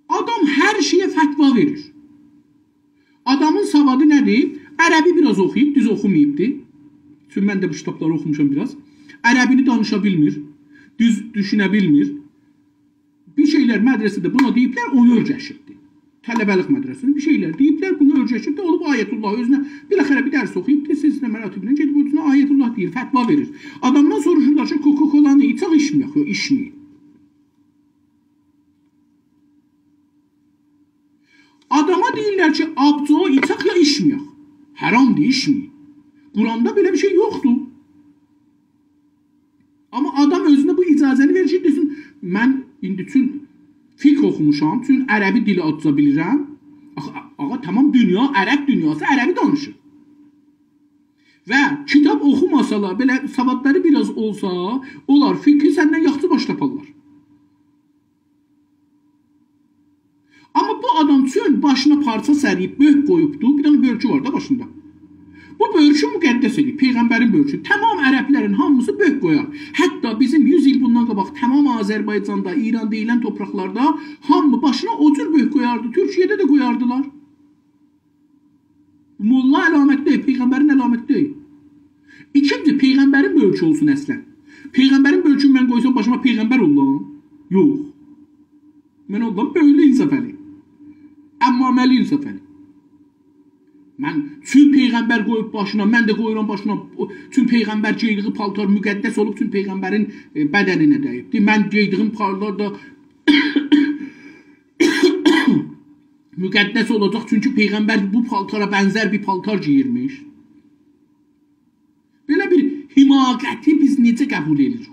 آدام هر شئیه فتوا وئریر. آدامین سوادی نه‌دیر؟ عربی بیر آز اوخویوب، دوز اوخوماییبدی. چونکی من ده بو کیتابلاری اوخوموشام بیر آز. عربینی دانیشا بیلمیر، دوز دوشونه بیلمیر. بیر شئیلر مدرسه‌ده بونا دئییبلر، اونو اؤیرشیبدی. طلبه‌لیک مدرسه‌ده بیر شئیلر دئییبلر، بونو اؤیرشیبدی، اولوب آیت‌الله. اؤزونه بالاخره بیر درس اوخویوبدو، سلسله مراتبینن گئدیب اؤزونه آیت‌الله دئییر، فتوا وئریر. آدامدان سوروشورلار کی، کوکاکولانی ایچک، ایچمه‌یک؟ یوخ، ایچمه‌یین. آداما دئییرلر کی، آبجو ایچک یا ایچمه‌یک؟ حرامدیر، ایچمه‌یین. قرآندا بئله بیر شئی یوخدور. آمما آدام اؤزونه بو اجازه‌نی وئریر کی، دئسین، من ایندی چون فقه اوخوموشام، چون عربی دیلی آزجا بیلیرم. آخی، آغا، تمام دونیا، عرب دونیاسی عربی دانیشیر. و کیتاب اوخوماسالار، بئله سوادلاری بیر آز اولسا، اونلار فقهی سندن یاخشی باشا دوشرلر. آمما بو آدام چون باشینا پارچا سریب، بؤرک قویوبدو، بیر دنه بؤرکو وار دا باشیندا. بو بؤرکو مقدس ائدیب، پیغمبرین بؤرکو. تمام عربلرین هامیسی بؤرک قویار. حتی بیزیم یوز ایل بوندان قاباق تمام آذربایجاندا، ایران دئییلن تورپاقلاردا هامی باشینا او جور بؤرک قویاردی. تورکیه‌ده ده قویاردیلار. موللا علامتی دئییل، پیغمبرین علامتی دئییل. ایکینجی، پیغمبرین بؤرکو اولسون اصلاً. پیغمبرین بؤرکونو من قویسام باشیما، پیغمبر اوللام؟ یوخ. من اوللام بؤیوک انصافعلی. عمامه‌لی انصافعلی. من چون پیغمبر قویوب باشینا، من ده قویورام باشینا. او، چون پیغمبر گئیدیگی پالتار مقدس اولوب، چون پیغمبرین، ائ، بدنینه دَییبدیر. من گئیدیگیم پالتار دا مقدس اولاجاق، چونکی پیغمبر بو پالتارا بنزر بیر پالتار گئییرمیش. بئله بیر حماقتی بیز نئجه قبول ائدیریک؟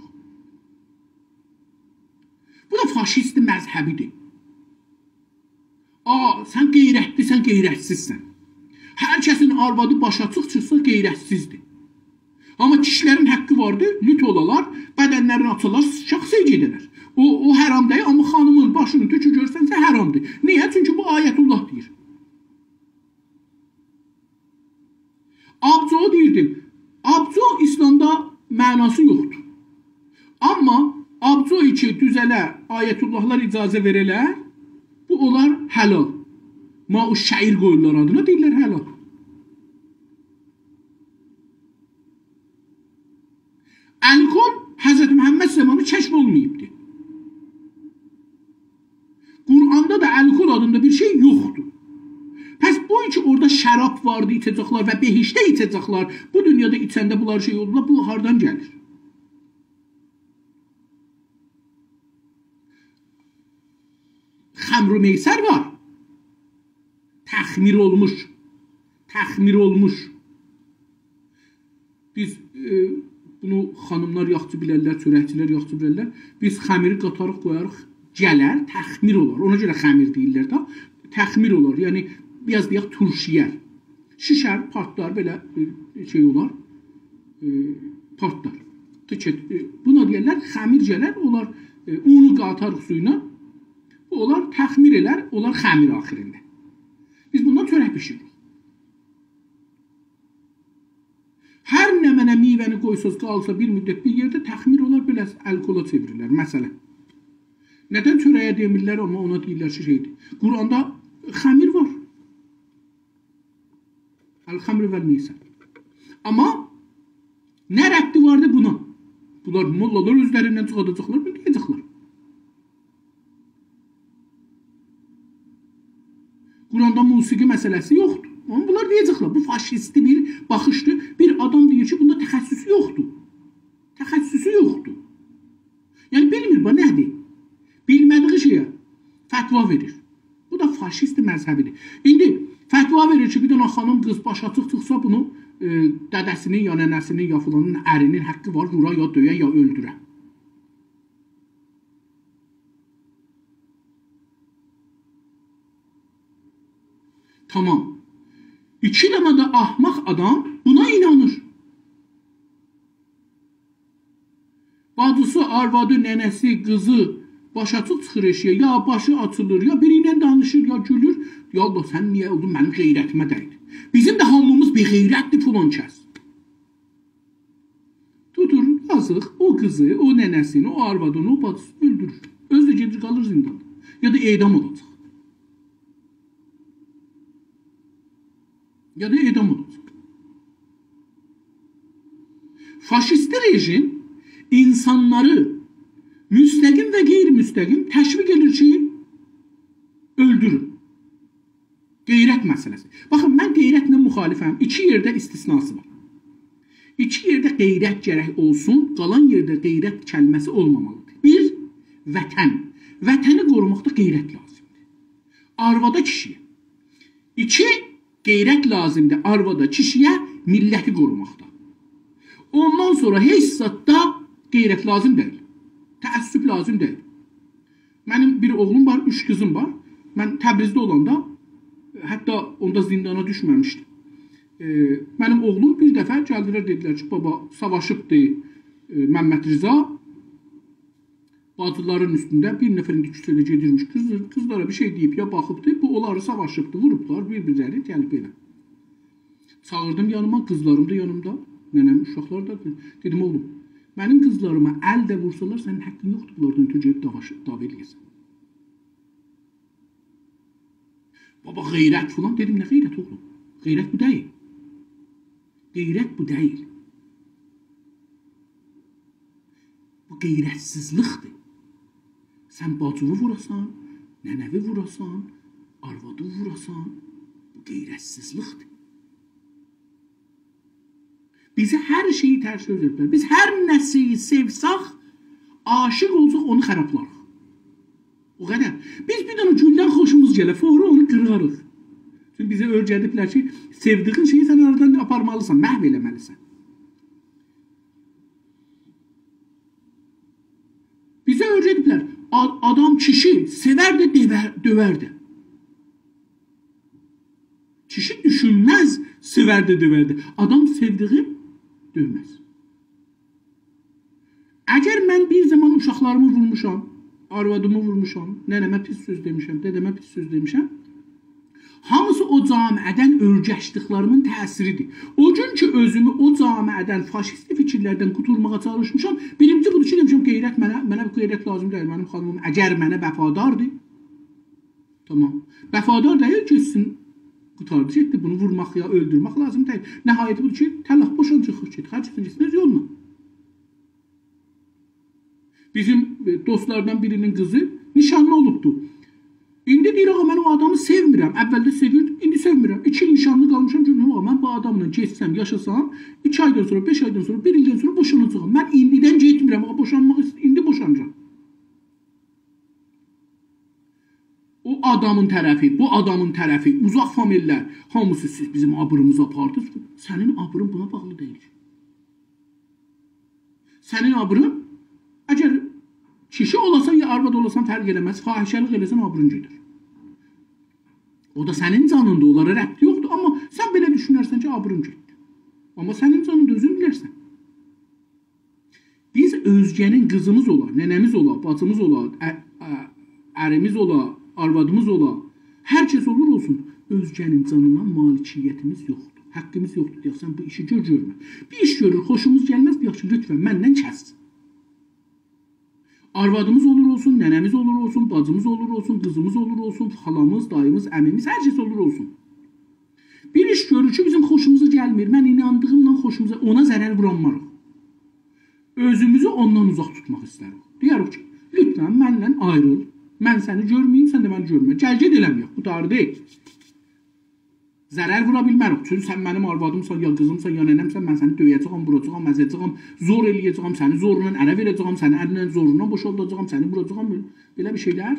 بو دا فاشیست مذهبی‌دیر. آ، سن غیرتلی‌سن، غیرتسیزسن. هر کسین آروادی باشی آچیق چیخسا، غیرتسیزدیر. آمما کیشی‌لرین حقی واردیر، لوت اولالار، بدنلرینی آچالار، شخصی گئده‌لر. او، او حرام دئییل، آمما خانیمین باشینی توکو گؤرسنسه، حرامدیر. نییه؟ چونکی بو آیت‌الله دئییر. آبجو دئییردیم. آبجو ایسلامدا معناسی یوخدور. آمما آبجو کی دوزه‌له، آیت‌الله‌لار اجازه وئره‌لر، بو اولار حلال. ماء الشعیر قویورلار آدینا، دئییرلر حلال. الکل حضرت محمد زامانی کشف اولماییبدی. قرآندا دا الکل آدیندا بیر شئی یوخدور. پس بو کی اورادا شراب واردی، ایچه‌جکلر و بهشتده ایچه‌جکلر، بو دونیادا ایچنده بونلار شئی اولدولار، بو هاردان گلیر؟ خمر و میسر وار. تخمیر اولموش. تخمیر اولموش. بیز، ائ، بونو خانیملار یاخشی بیلرلر، چؤرکچی‌لر یاخشی بیلرلر. بیز خمیری قاتاریق، قویاریق، گلر، تخمیر اولار. اونا گؤره خمیر دئییرلر ده. تخمیر اولار، یعنی بیر آز دئیک، تورشییر. شیشر، پارتلار، بئله بیر شئی اولار. ائ، پارتلار. تیکت، ائ، بونا دئیرلر خمیر گلر، اولار، ائ، اونو قاتاریق سویونا، بو اولار تخمیر ائلر، اولار خمیر آخیرینده. بیز بوندان چؤرک بیشیریریک. هر نمنه میوه‌نی قویساز، قالسا بیر مدت بیر یئرده، تخمیر اولار، بئله الکلا چئوریلر، مثلا. ندن چؤره‌یه دئمیرلر، آمما اونا دئییرلر کی، شئیدیر. قرآندا خمیر وار. الخمر و المیسر. آمما نه ربطی واردی بونا؟ بونلار، موللالار اؤزلریندن چیخاداجاقلار، بونو دئیه‌جکلر. قرآندا موسیقی مسئله‌سی یوخدور. آمما بونلار دئیه‌جکلر، بو فاشیستی بیر باخیشدیر. بیر آدام دئییر کی، بوندا تخصصو یوخدور. تخصصو یوخدور. یعنی بیلمیر، بو نه‌دیر؟ بیلمه‌دیگی شئیه فتوا وئریر. بو دا فاشیست مذهبی‌دیر. ایندی فتوا وئریر کی، بیر دنه خانیم، قیز باشی آچیق چیخسا، بونو، ائ، دده‌سینین یا ننه‌سینین یا فلانین ارینین حقی وار، وورا یا دؤیه یا اؤلدوره. تامام. ایکی دنه ده احمق آدام بونا اینانیر. باجیسی، آروادی، ننه‌سی، قیزی باشی آچیق چیخیر ائشیگه، یا باشی آچیلیر، یا بیری ایله دانیشیر، یا گولور. یا الله، سن نییه اولدون، منیم غیرتیمه دَیدی؟ بیزیم ده هامیمیز بی‌غیرتدیر، فلان کس. توتور، یازیق، او قیزی، او ننه‌سینی، او آروادینی، او باجیسینی اؤلدورور. اؤزو ده گئدیر، قالیر زینداندا. یا دا اعدام اولاجاق. یا دا اعدام اولاجاق. فاشیستی رژیم اینسانلاری مستقیم و غیرمستقیم تشویق ائدیر کی، اؤلدورون. غیرت مسئله‌سی. باخین، من غیرتله مخالفم. ایکی یئرده استثناسی وار. ایکی یئرده غیرت گرک اولسون، قالان یئرده غیرت کلمه‌سی اولمامالیدیر. بیر، وطن. وطنی قوروماقدا غیرت لازیمدیر. آروادا، کیشی‌یه. ایکی، غیرت لازیمدیر آروادا، کیشی‌یه، میللتی قوروماقدا. اوندان سونرا هئچ زاددا غیرت لازیم دئییل. تعصب لازیم دئییل. منیم بیر اوغلوم وار، اوچ قیزیم وار. من تبریزده اولاندا، حتی اوندا زیندانا دوشمه‌میشدیم. ائ، منیم اوغلوم بیر دفعه گلدیلر، دئدیلر کی، بابا، ساواشیبدی، ائ، ممدرضا باجیلارین اوستونده، بیر نفر ایندی کوچه‌ده گئدیرمیش، قیز، قیزلارا بیر شئی دئییب، یا باخیبدی، بو اونلاری ساواشیبدی، ووروبلار بیر-بیرلری، گلیب بئله. چاغیردیم یانیما، قیزلاریم دا یانیمدا، ننه‌م، اوشاقلار دا. دئدیم، اوغلوم، منیم قیزلاریما ال ده وورسالار، سنین حقین یوخدور بونلاردان اؤترو گئدیب دعوا، دعوا ائله‌یه‌سن. بابا، غیرت فلان. دئدیم، نه غیرت، اوغلوم؟ غیرت بو دئییل. غیرت بو دئییل. بو غیرتسیزلیکدیر. سن باجینی ووراسان، ننه‌وی ووراسان، آروادی ووراسان، بو غیرتسیزلیکدیر. بیزه هر شئیی ترس اؤیره‌دیبلر. بیز هر نه‌سه‌یی سئوسک، عاشیق اولساق، اونو خرابلاریق. او قدر. بیز بیر دنه گولدن خوشوموز گله، فوری اونو قیراریق. چونکی بیزه اؤیره‌دیبلر کی، سئودیگین شئیی سن آرادان آپارمالیسان، محو ائله‌مه‌لیسن. بیزه اؤیره‌دیبلر، آ-، آدام، کیشی سئوردی، دؤور-، دؤوردی. کیشی دوشونمز، سئوردی، دؤوردی. آدام سئودیگین دؤومز. اگر من بیر زامان اوشاقلاریمی وورموشام، آروادیمی وورموشام، ننه‌مه پیس سؤز دئمیشم، دده‌مه پیس سؤز دئمیشم، هامیسی او جامعه‌دن اؤرگشدیکلریمین تأثیریدیر. او گون کی، اؤزومو او جامعه‌دن، فاشیستی فیکیرلردن قوتارماغا چالیشمیشام، بیرینجی بودور کی، دئمیشم، غیرت منه، منه بو غیرت لازیم دئییل. منیم خانیمیم اگر منه وفاداردیر، تامام. وفادار دئییل، گئتسین، قوتاردی، گئتدی. بونو وورماق یا اؤلدورمک لازیم دئییل. نهایتی بودور کی، طلاق، بوشان، چیخیب گئت. هر کسین گئتسین اؤز یولونا. بیزیم، ائ، دوستلاردان بیرینین قیزی نیشانلی اولوبدو. ایندی دئییر، «آغا، من او آدامی سئومیرم.» اولده سئویردی، ایندی سئومیرم. ایکی ایل نیشانلی قالمیشام، گؤروم، «آغا، من بو آداملا گئتسم، یاشاسام، ایکی آیدان سونرا، بئش آیدان سونرا، بیر ایلدن سونرا بوشاناجاغام. من ایندیدن گئتمیرم، آغا، بوشانماق ایست-، ایندی بوشانیرام.» او آدامین طرفی، بو آدامین طرفی، اوزاق فامیللر، هامیسی سیز بیزیم آبریمیزی آپاردینیز. سنین آبرین بونا باغلی دئییل. سنین آبرین، اگر کیشی اولاسان یا آرواد اولاسان، فرق ائله‌مز، فاحشه‌لیک ائله‌سن، آبرین گئدر. او دا سنین جانیندا، اونلارا ربطی یوخدور. آمما سن بئله دوشونرسن کی، آبرین گئتدی. آمما سنین جانیندا، اؤزون بیلرسن. بیز اؤزگه‌نین قیزیمیز اولا، ننه‌میز اولا، باجیمیز اولا، ا-، ا-، اریمیز اولا، آروادیمیز اولا، هر کس اولور اولسون، اؤزگه‌نین جانینا مالکیتیمیز یوخدور. حاققیمیز یوخدور. دئیک، سن بو ایشی گؤر، گؤرمه. بیر ایش گؤرور، خوشوموز گلمز، دئیک کی، لطفاً، مندن کس. آروادیمیز اولور اولسون، ننه‌میز اولور اولسون، باجیمیز اولور اولسون، قیزیمیز اولور اولسون، خالامیز، داییمیز، عمیمیز، هر کس اولور اولسون. بیر ایش گؤرور کی، بیزیم خوشوموزا گلمیر، من ایناندیغیملا خوشوموزا، اونا ضرر وورانماریق. اؤزوموزو اوندان اوزاق توتماق ایسته‌ریک. دئیه‌ریک کی، لطفاً، منن آیریل. من سنی گؤرمه‌ییم، سن ده منی گؤرمه. گل، گئت ائله‌مه‌یک، قوتاردی. ضرر وورا بیلمه‌ریک. چونکی سن منیم آروادیمسان، یا قیزیمسان، یا ننه‌مسن، من سنی دؤیه‌جه‌یم، ووراجاغام، ازه‌جه‌یم، زور ائله‌یه‌جه‌یم، سنی زورونان اره وئره‌جه‌یم، سنی الینن زورونان بوشالداجاغام، سنی ووراجاغام، بئله، بئله بیر شئیلر.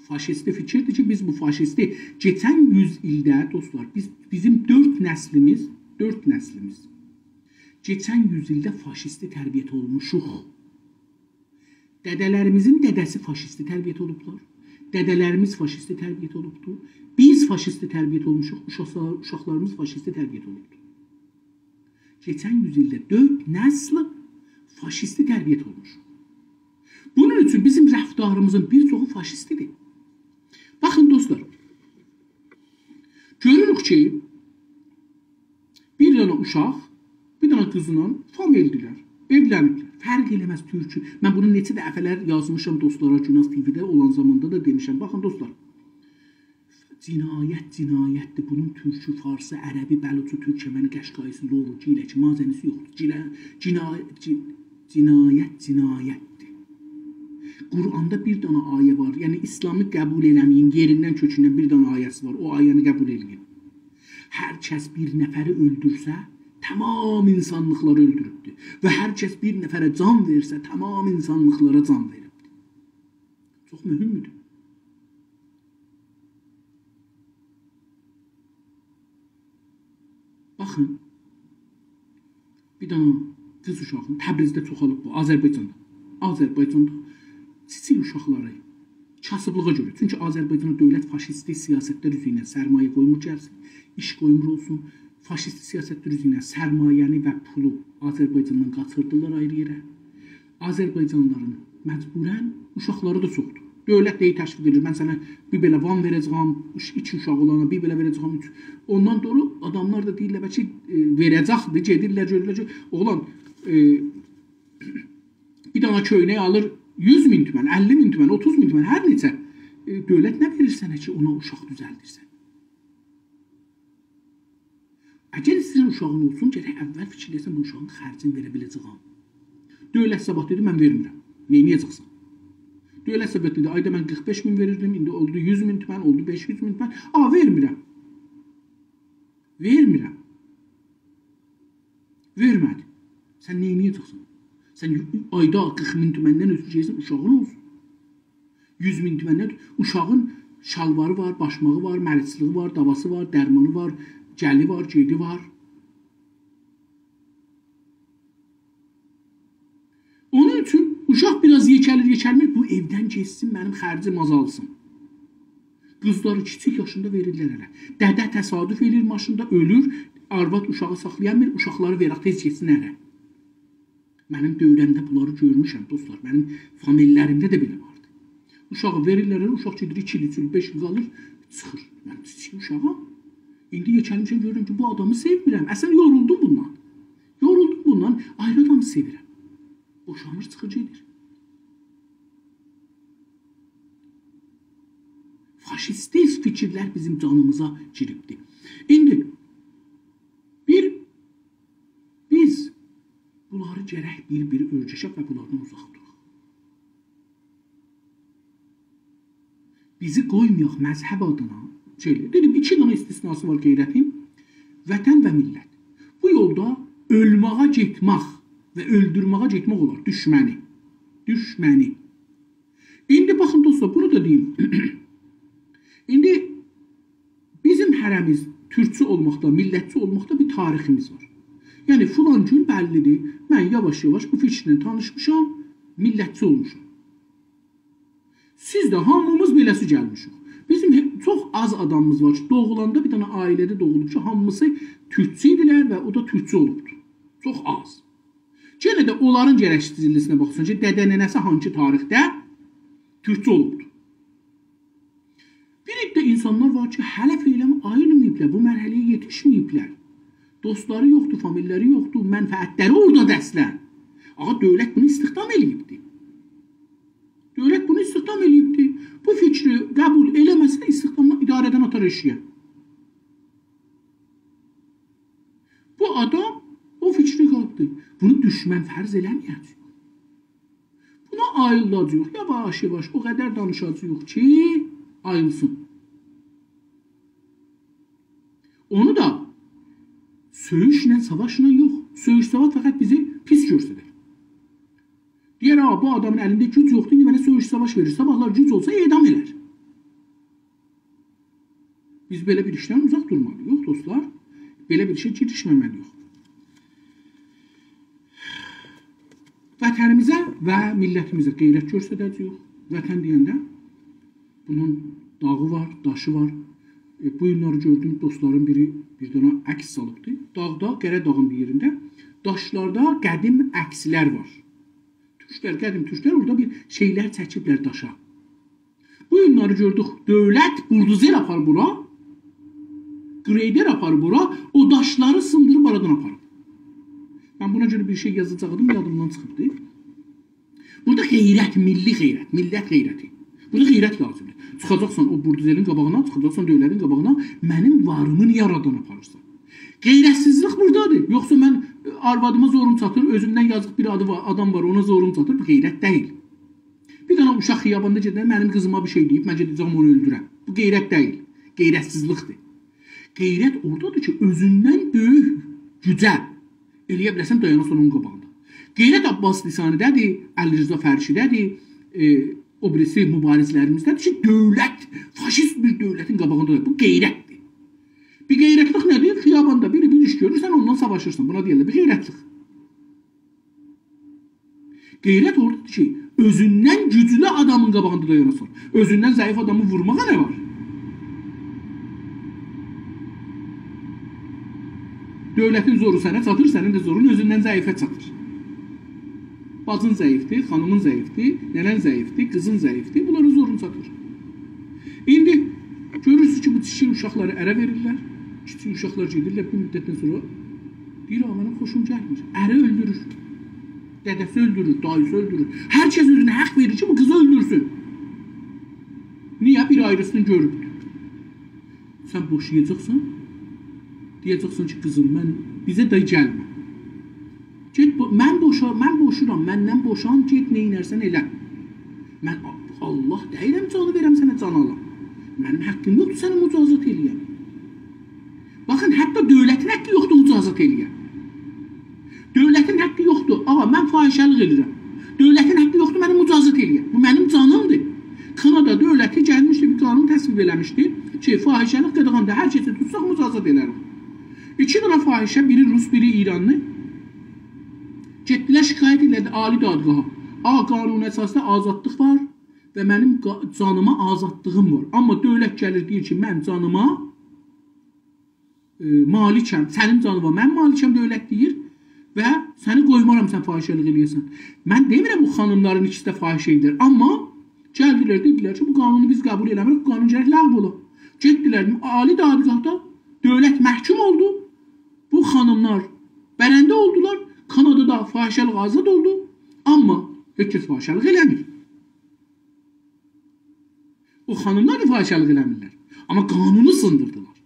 فاشیستی فیکیردیر کی، بیز بو فاشیستی کئچن یوز ایلده، دوستلار، بیز، بیزیم دؤرد نسلیمیز، دؤرد نسلیمیز کئچن یوز ایلده فاشیستی تربیت اولموشوق. دده‌لریمیزین دده‌سی فاشیستی تربیت اولوبلار. دده‌لریمیز فاشیستی تربیت اولوبدو. بیز فاشیستی تربیت اولموشوق، اوشاقلار-، اوشاقلاریمیز فاشیستی تربیت اولوبدو. کئچن یوز ایلده دؤرد نسل فاشیستی تربیت اولموشوق. بونون اوچون بیزیم رفتاریمیزین بیر چوخو فاشیستی‌دیر. باخین، دوستلار، گؤروروک کی، بیر دنه اوشاق، بیر دنه قیزلا فامیلدیلر، ائولنیبلر. فرق ائله‌مز تورکو. من بونو نئچه دفعه‌لر یازمیشام دوستلارا، گوناز تی‌وی‌ده اولان زاماندا دا دئمیشم. باخین، دوستلار، جنایت جنایتدیر. بونون تورکو، فارسی، عربی، بلوچو، تورکمنی، قشقایی‌سی، لورو، گیلکی، مازنی‌سی یوخدور. گیله-، جنایت، جی-، جنایت جنایتدیر. قرآندا بیر دنه آیه وار. یعنی، اسلامی قبول ائله‌مه‌یین، یئریندن، کؤکوندن بیر دنه آیه‌سی وار. او آیه‌نی قبول ائله‌یین. هر کس بیر نفری اؤلدورسه، تمام اینسانلیقلاری اؤلدوروبدور. و هر کس بیر نفره جان وئرسه، تمام اینسانلیقلارا جان وئریبدیر. چوخ مهمدور. باخین، بیر دنه قیز اوشاغی، تبریزده چوخالیب بو، آذربایجاندا. آذربایجاندا کیچیک اوشاقلاری کاسیبلیغا گؤره، چونکی آذربایجاندا دؤولت فاشیستی سیاستلر اوزو ایله سرمایه قویمور گلسین، ایش قویمور اولسون، فاشیستی سیاستلر اوزو ایله سرمایه‌نی و پولو آذربایجاندان قاچیردیرلار آیری یئره. آذربایجانلیلارین مجبوراً اوشاقلاری دا چوخدور. دؤولت دئییر، تشویق ائدیر، «من سنه بیر بئله وان وئره‌جه‌یم، اوش-، ایکی اوشاق اولانا بیر بئله وئره‌جه‌یم، اوچ.» اوندان دونرا آداملار دا دئییرلر، بلکه، ائ، وئره‌جکدیر، گئدیرلر، گؤرورلر کی، اوغلان، ائ، بیر دنه کؤینک آلیر یوز مین تومن، اللی مین تومن، اوتوز مین تومن، هر نئچه. ائ، دؤولت نه وئریر سنه کی، اونا اوشاق دوزلدیرسن؟ اگر ایسته‌ییرسن اوشاغین اولسون، گرک اول فیکیر ائله‌یه‌سن، بو اوشاغین خرجینی وئره بیله‌جه‌یم. دؤولت صاباح دئدی: «من وئرمیرم.» نئینیه‌جکسن؟ دؤولت صاباح دئدی: «آیدا من قیرخ بئش مین وئریردیم، ایندی اولدو یوز مین تومن، اولدو بئش یوز مین تومن. آ، وئرمیرم. وئرمیرم.» وئرمه‌دی. سن نئینیه‌جکسن؟ سن یو-، آیدا قیرخ مین تومندن اؤتورو گئدیرسن، اوشاغین اولسون. یوز مین تومندن اوشاغین شالواری وار، باشماغی وار، مریضلیگی وار، داواسی وار، درمانی وار، گلی وار، گئدی وار. اونون اوچون اوشاق بیر آز یئکه‌لیر، یئکه‌لمیر، بو ائودن گئتسین، منیم خرجیم آزالسین. قیزلاری کیچیک یاشیندا وئریرلر اله. دده تصادف ائله‌ییر ماشیندا، اؤلور، آرواد اوشاغی ساخلایامیر، اوشاقلاری وئرک تئز گئتسین اله. منیم دؤوره‌مده بونلاری گؤرموشم، دوستلار. منیم فامیللریمده ده بئله واردی. اوشاغی وئریرلر اله، اوشاق گئدیر، ایکی ایل، اوچ ایل، بئش ایل قالیر، چیخیر. من کیچیک اوشاغام. ایندی یئکه‌لمیشم، گؤرورم کی، بو آدامی سئومیرم. اصلاً یورولدوم بوندان. یورولدوم بوندان، آیری آدامی سئویرم. بوشانیر، چیخیر گئدیر. فاشیستی فیکیرلر بیزیم جانیمیزا گیریبدی. ایندی بیر، بیز بونلاری گرک بیر-بیر اؤرگشک و بونلاردان اوزاق دوراق. بیزی قویمایاق مذهب آدینا شئی ائله‌یک. دئدیم، ایکی دنه استثناسی وار غیرتین. وطن و میللت. بو یولدا اؤلمه‌یه گئتمک و اؤلدورمه‌یه گئتمک اولار. دوشمنی. دوشمنی. ایندی باخین دوستلار، بونو دا دئییم. ایندی بیزیم هره‌میز تورکچو اولماقدا، میللتچی اولماقدا بیر تاریخیمیز وار. یعنی فلان گون بللی‌دیر، من یاواش-یاواش بو فیکیرله تانیشمیشام، میللتچی اولموشام. سیز ده هامیمیز بئله‌سی گلمیشیک. بیزیم هئ-، چوخ آز آدامیمیز وار کی، دوغولاندا بیر دنه عائله‌ده دوغولوب کی، هامیسی تورکچو ایدیلر و او دا تورکچو اولوبدور. چوخ آز. یئنه ده اونلارین گرک سیزین لیسته‌سینه باخاسان کی، دده ننه‌سی هانسی تاریخده تورکچو اولوبدور. بیر عده اینسانلار وار کی، هله فعلاً آییلماییبلار، بو مرحله‌یه یئتیشمه‌ییبلر. دوستلاری یوخدور، فامیللری یوخدور، منفعتلری اوردادیر اصلاً. آغا، دؤولت بونو استخدام ائله‌ییبدی. دؤولت بونو استخدام ائله‌ییبدی. بو فیکری قبول ائله‌مه‌سه، استخدامدان، اداره‌دن آتار ائشیگه. بو آدام او فیکری قاپدی. بونو دوشمن فرض ائله‌مه‌یه‌جه‌ییک. بونا آییلداجاغیق. یاواش-یاواش او قدر دانیشاجاغیق کی، آییلسین. اونو دا سؤیوشله، ساواشلا یوخ. سؤیوش، ساواش فقط بیزی پیس گؤرسدر. دئیر: «آ، بو آدامین الینده گوج یوخدور، ایندی منه سؤیوش، ساواش وئریر. صاباحلار گوج اولسا، اعدام ائلر.» بیز بئله بیر ایشدن اوزاق دورمالی‌ییق، دوستلار. بئله بیر ایشه گیریشمه‌مه‌لی‌ییک. وطنیمیزه و میللتیمیزه غیرت گؤستره‌جه‌ییک. وطن دئینده بونون داغی وار، داشی وار. ائ، بو گونلری گؤردوم، دوستلارین بیری بیر دنه عکس سالیبدی. داغدا، قره‌داغین بیر یئرینده، داشلاردا قدیم عکسلر وار. تورکلر، قدیم تورکلر اورادا بیر شئیلر چکیبلر داشا. بو گونلری گؤردوک، دؤولت بولدوزر آپاریب اورا، گریدر آپاریب اورا، او داشلاری سیندیریب آرادان آپاریب. من بونا گؤره بیر شئی یازاجاقدیم، یادیمدان چیخیبدی. بورادا غیرت، میللی غیرت، میللت غیرتی. بورادا غیرت لازیمدیر. چیخاجاقسان او بولدوزرین قاباغینا، چیخاجاقسان دؤولتین قاباغینا، منیم واریمی نییه آرادان آپاریرسان؟ غیرتسیزلیک بورادادیر. یوخسا من، ائ، آروادیما زوروم چاتیر، اؤزومدن یازیق بیر آدی وار، آدام وار، اونا زوروم چاتیر، بو غیرت دئییل. بیر دنه اوشاق خیاباندا گئدنده منیم قیزیما بیر شئی دئییب، من گئده‌جم اونو اؤلدورم. بو غیرت دئییل. غیرتسیزلیکدیر. غیرت اورادادیر کی، اؤزوندن بؤیوک گوجه ائله‌یه بیله‌سن، دایاناسان اونون قاباغیندا. غیرت عباس لسانی‌ده‌دیر، علیرضا فرشی‌ده‌دیر، ائ، او بیریسی مبارزلریمیزده‌دیر کی، دؤولت، فاشیست بیر دؤولتین قاباغیندا. بو غیرتدیر. بیر غیرتلیک نه‌دیر؟ خیاباندا بیری بیر ایش گؤرور، سن اوندان ساواشیرسان. بونا دئییرلر بیر غیرتلیک. غیرت اورادادیر کی، اؤزوندن گوجلو آدامین قاباغیندا دایاناسان. اؤزوندن ضعیف آدامی وورماغا نه وار؟ دؤولتین زورو سنه چاتیر، سنین ده زورون اؤزوندن ضعیفه چاتیر. باجین ضعیفدیر، خانیمین ضعیفدیر، ننه‌ن ضعیفدیر، قیزین ضعیفدیر، بونلارین زورون چاتیر. ایندی گؤرورسونوز کی، بو کیچیک اوشاقلاری اره وئریرلر. کیچیک اوشاقلار گئدیرلر، بیر مدتدن سونرا دئییر: «آ، منیم خوشوم گلمیر.» اری اؤلدورور. دده‌سی اؤلدورور، داییسی اؤلدورور. هر کس اؤزونه حق وئریر کی، بو قیزی اؤلدورسون. نییه؟ بیر آیریسینی گؤروبدور. سن بوشایاجاقسان، دئیه‌جکسن کی، «قیزیم، من، بیزه ده گلمه. گئت بو، من بوشا-، من بوشورام، مندن بوشان، گئت نئینرسن ائله. من، الله دئییرم جانی وئرم سنه، جان آلام. منیم حقیم یوخدور سنی مجازات ائله‌یم. باخین، حتی دؤولتین حقی یوخدور مجازات ائله‌یه. دؤولتین حقی یوخدور. آغا، من فاحشه‌لیک ائله‌ییرم. دؤولتین حقی یوخدور منی مجازات ائله‌یه. بو منیم جانیمدیر. کانادا دؤولتی گلمیشدی، بیر قانون تصویب ائله‌میشدی کی، فاحشه‌لیک قاداغاندیر، هر کسی توتساق مجازات ائله‌ریک. ایکی دنه فاحشه، بیری روس، بیری ایرانلی، گئتدیلر شکایت ائله‌دی عالی دادگاها. آ، قانون اساسی‌ده آزادلیق وار و منیم قا-، جانیما آزادلیغیم وار. آمما دؤولت گلیر، دئییر کی، من جانیما ائ، مالکم، سنین جانیوا من مالکم، دؤولت دئییر، و سنی قویمارام سن فاحشه‌لیک ائله‌یه‌سن. من دئمیرم او خانیملارین ایکیسی ده فاحشه ائدیر، آمما گلدیلر، دئدیلر کی، بو قانونو بیز قبول ائله‌میریک، بو قانون گرک لغو اولا. گئتدیلر عالی دادگاهدا، دؤولت محکوم اولدو، بو خانیملار برنده اولدولار، کانادادا فاحشه‌لیک آزاد اولدو، آمما هئچ کس فاحشه‌لیک ائله‌میر. او خانیملار دا فاحشه‌لیک ائله‌میرلر. آمما قانونو سیندیردیلار.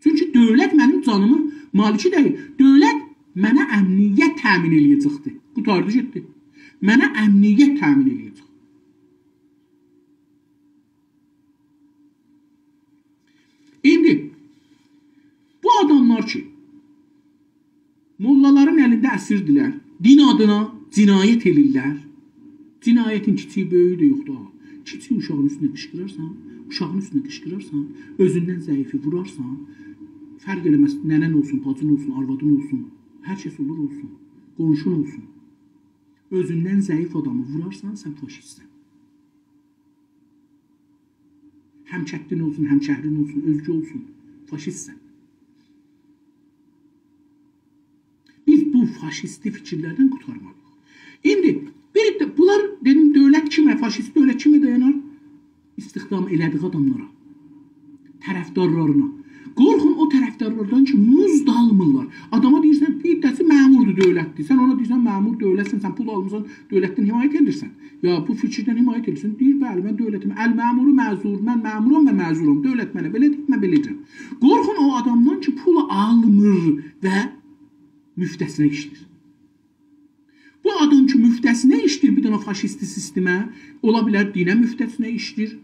چونکی دؤولت منیم جانیمین مالکی دئییل. دؤولت منه امنیت تأمین ائله‌یه‌جکدی. قوتاردی، گئتدی. منه امنیت تأمین ائله‌یه‌جک. ایندی بو آداملار کی، موللالارین الینده اسیردیلر، دین آدینا جنایت ائله‌ییرلر. جنایتین کیچیگی، بؤیویو ده یوخدور ها. کیچیک اوشاغین اوستونه قیشقیرارسان، اوشاغین اوستونه قیشقیرارسان، اؤزوندن ضعیفی وورارسان، فرق ائله‌مز، ننه‌ن اولسون، باجین اولسون، آروادین اولسون، هر کس اولور اولسون، قونشون اولسون. اؤزوندن ضعیف آدامی وورارسان، سن فاشیستسن. هم کتلین اولسون، هم شهرین اولسون، اؤزگه اولسون، فاشیستسن. بیز بو فاشیستی فیکیرلردن قورتارمالی‌ییق. ایندی بیر ده بونلار، دئدیم، دؤولت کیمه، فاشیست دؤولت کیمه دایانار؟ استخدام ائله‌دیگی آداملارا، طرفدارلارینا. قورخون او طرفدارلاردان کی، مزد آلمیرلار. آداما دئییرسن، بیر عده‌سی مأموردور، دؤولتدیر. سن اونا دئییرسن، مأمور، دؤولتسن، سن پول آلمیرسان، دؤولتدن حمایت ائدیرسن. یا بو فیکیردن حمایت ائدیرسن. دئییر، بلی، من دؤولتم. المأمور معذور، من مأمورام و معذورام. دؤولت منه بئله دئییر، من بئله ائدیرم. قورخون او آدامدان کی، پول آلمیر و مفته‌سینه ایشله‌ییر. بو آدام کی، مفته‌سینه ایشله‌ییر بیر دنه فاشیستی سیستمه، اولا بیلر دینه مفته‌سینه ایشله‌ییر.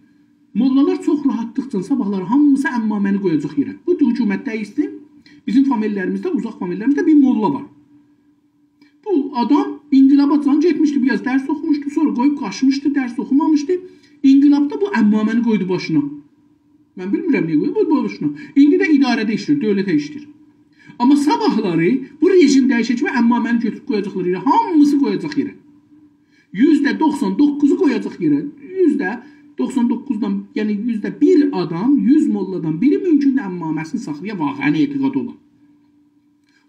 موللالار چوخ راحاتلیقجا صاباحلاری هامیسی عمامه‌نی قویاجاق یئره. بو حکومت دییشسین، بیزیم فامیللریمیزده، اوزاق فامیللریمیزده بیر موللا وار. بو آدام انقلاباجان گئتمیشدی، بیر آز درس اوخوموشدو، سونرا قویوب قاچمیشدی، درس اوخومامیشدی. انقلابدا بو عمامه‌نی قویدو باشینا. من بیلمیرم نییه قویوب، بو باشینا. ایندی ده اداره‌ده ایشله‌ییر، دؤولته ایشله‌ییر. آمما صاباحلاری بو رژیم دییشه‌جک و عمامه‌نی گؤتوروب قویاجاقلار یئره. هامیسی قویاجاق یئره. یوزده دوخسان دوققوزو قویاجاق یئره. یوزده دوخسان دوققوزدان، یعنی یوزده بیر آدام، یوز موللادان بیری مومکوندور عمامه‌سینی ساخلایا، واقعاً اعتقاد اولا.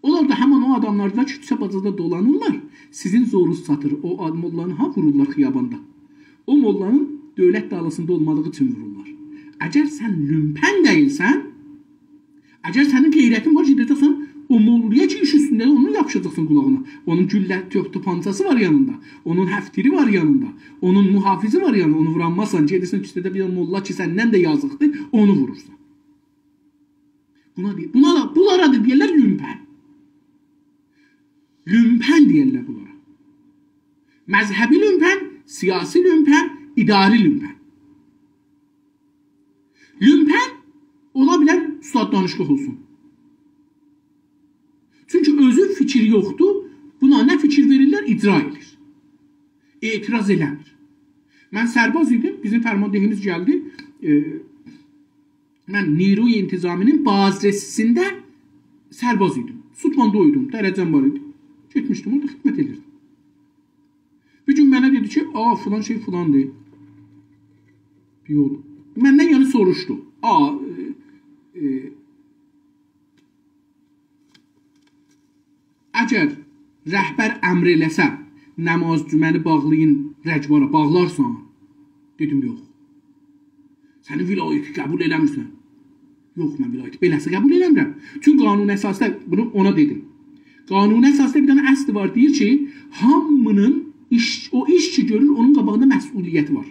اونلار دا همین او آداملاردان کی، کوچه باجادا دولانیرلار. سیزین زورونوز چاتیر، او آد-، موللانی ها وورورلار خیاباندا. او موللانین دؤولت دالیسیندا اولمادیغی اوچون وورورلار. اگر سن لومپن دئییلسن، اگر سنین غیرتین وار، گئده‌جکسن او موللایا کی، ایش اوستونده، اونو یاپیشاجاقسان قولاغینا. اونون گولله، توپ، توپانچاسی وار یانیندا، اونون هفتیری وار یانیندا، اونون محافظی وار یانیندا، اونو وورانمازسان، گئدیرسن کوچه‌ده بیر موللا کی، سندن ده یازیقدیر، اونو وورورسان. بونا دئییر، بونا دا، بونلارا دا دئییرلر لومپن. لومپن دئییرلر بونلارا. مذهبی لومپن، سیاسی لومپن، اداری لومپن. لومپن اولا بیلر استاد دانشگاه اولسون. چونکی اؤزو فیکیر یوخدور، بونا نه فیکیر وئریرلر، اجرا ائدیر. اعتراض ائله‌میر. من سرباز ایدیم، بیزیم فرماندهیمیز گلدی. ائ، من نیروی انتظامی‌نین بازرسی‌سینده سرباز ایدیم. سوتماندو ایدیم، درجه‌م وار ایدی. گئتمیشدیم، اورادا خدمت ائدیردیم. بیر گون منه دئدی کی، «آ، فلان شئی فلاندیر.» یوخ. مندن، یعنی، سوروشدو. «آ، ائ، ائ، اگر رهبر امر ائله‌سه، نماز جمعه‌نی باغلایین، رگبارا باغلارسان؟» دئدیم، «یوخ.» «سنین ولایتی قبول ائله‌میرسن؟» «یوخ، من ولایتی بئله‌سی قبول ائله‌میرم.» چون قانون اساسی‌ده، بونو اونا دئدیم. قانون اساسی‌ده بیر دنه اصل وار، دئییر کی، هامی‌نین ایش، او ایش کی گؤرور، اونون قاباغیندا مسئولیتی وار.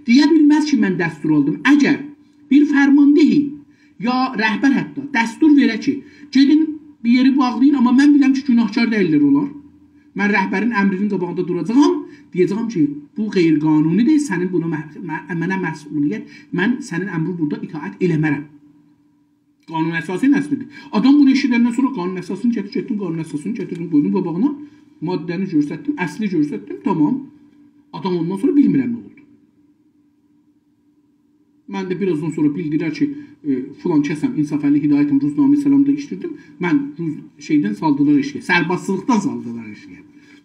دئیه بیلمز کی، من دستور آلدیم. اگر بیر فرماندهی یا رهبر حتی دستور وئره کی، گئدین یئری باغلایین، آمما من بیلیرم کی، گوناهکار دئییللر اونلار. من رهبرین امرینین قاباغیندا دوراجاغام، دئیه‌جه‌یم کی، بو غیرقانونی‌دیر، سنین بونا مه-، مه-، منه مسئولیت، من سنین امرین بورادا اطاعت ائله‌مه‌رم. قانون اساسی نسلی‌دیر. آدام بونو ائشیدندن سونرا قانون اساسینی گتیر، گئتدیم قانون اساسینی گتیردیم، قویدوم قاباغینا، ماده‌نی گؤستردیم، اصلی گؤستردیم، تمام. آدام اوندان سونرا بیلمیرم نه اولدو. من ده بیر آزدان سونرا بیلدیرر کی، ائ، فلان کسم، انصافعلی هدایتم، روزنامه سلامدا ایشله‌ییردیم. من روز، شئیدن سالدیلار ائشییه، سربازچیلیقدان سالدیلار ائشییه.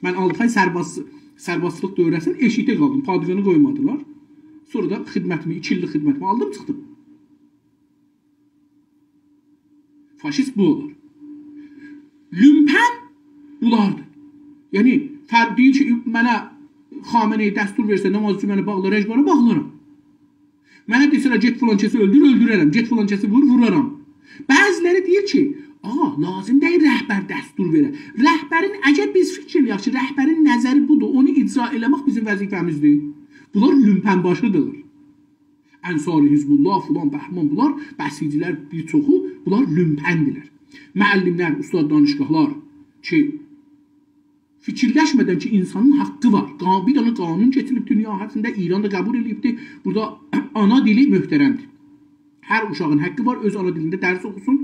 من آلتی آی سرباز-، سربازچیلیق دوره‌سینده ائشیکده قالدیم، پادگانی قویمادیلار. سونرا دا خدمتیمی، ایکی ایللیک خدمتیمی آلدیم، چیخدیم. فاشیست بو اولور. لومپن بولاردیر. یعنی، فرد دئییر کی، منه خامنه‌ای دستور وئرسه، نماز اوچون منی باغلار، اجبارا باغلارام. منه دئسه‌لر، گئت فلان کسی اؤلدور، اؤلدوررم. گئت فلان کسی وور، وورارام. بعضی‌لری دئییر کی، آغا، لازیم دئییل رهبر دستور وئره. رهبرین، اگر بیز فیکیر ائله‌یک کی، رهبرین نظری بودور، اونو اجرا ائله‌مک بیزیم وظیفه‌میزدیر. بونلار لومپن باشی‌دیرلار. انصار حزب‌الله، فلان، بهمان، بونلار بسیجی‌لر، بیر چوخو، بونلار لومپن‌دیرلر. معلم‌لر، استاد دانشگاه‌لار کی، فیکیرلشمه‌دن کی، اینسانین حاققی وار. قا-، بیر دنه قانون کئچیریب دونیا سطحینده، ایران دا قبول ائله‌ییبدی. بورادا آنا دیلی محترم‌دیر. هر اوشاغین حاققی وار، اؤز آنا دیلینده درس اوخوسون.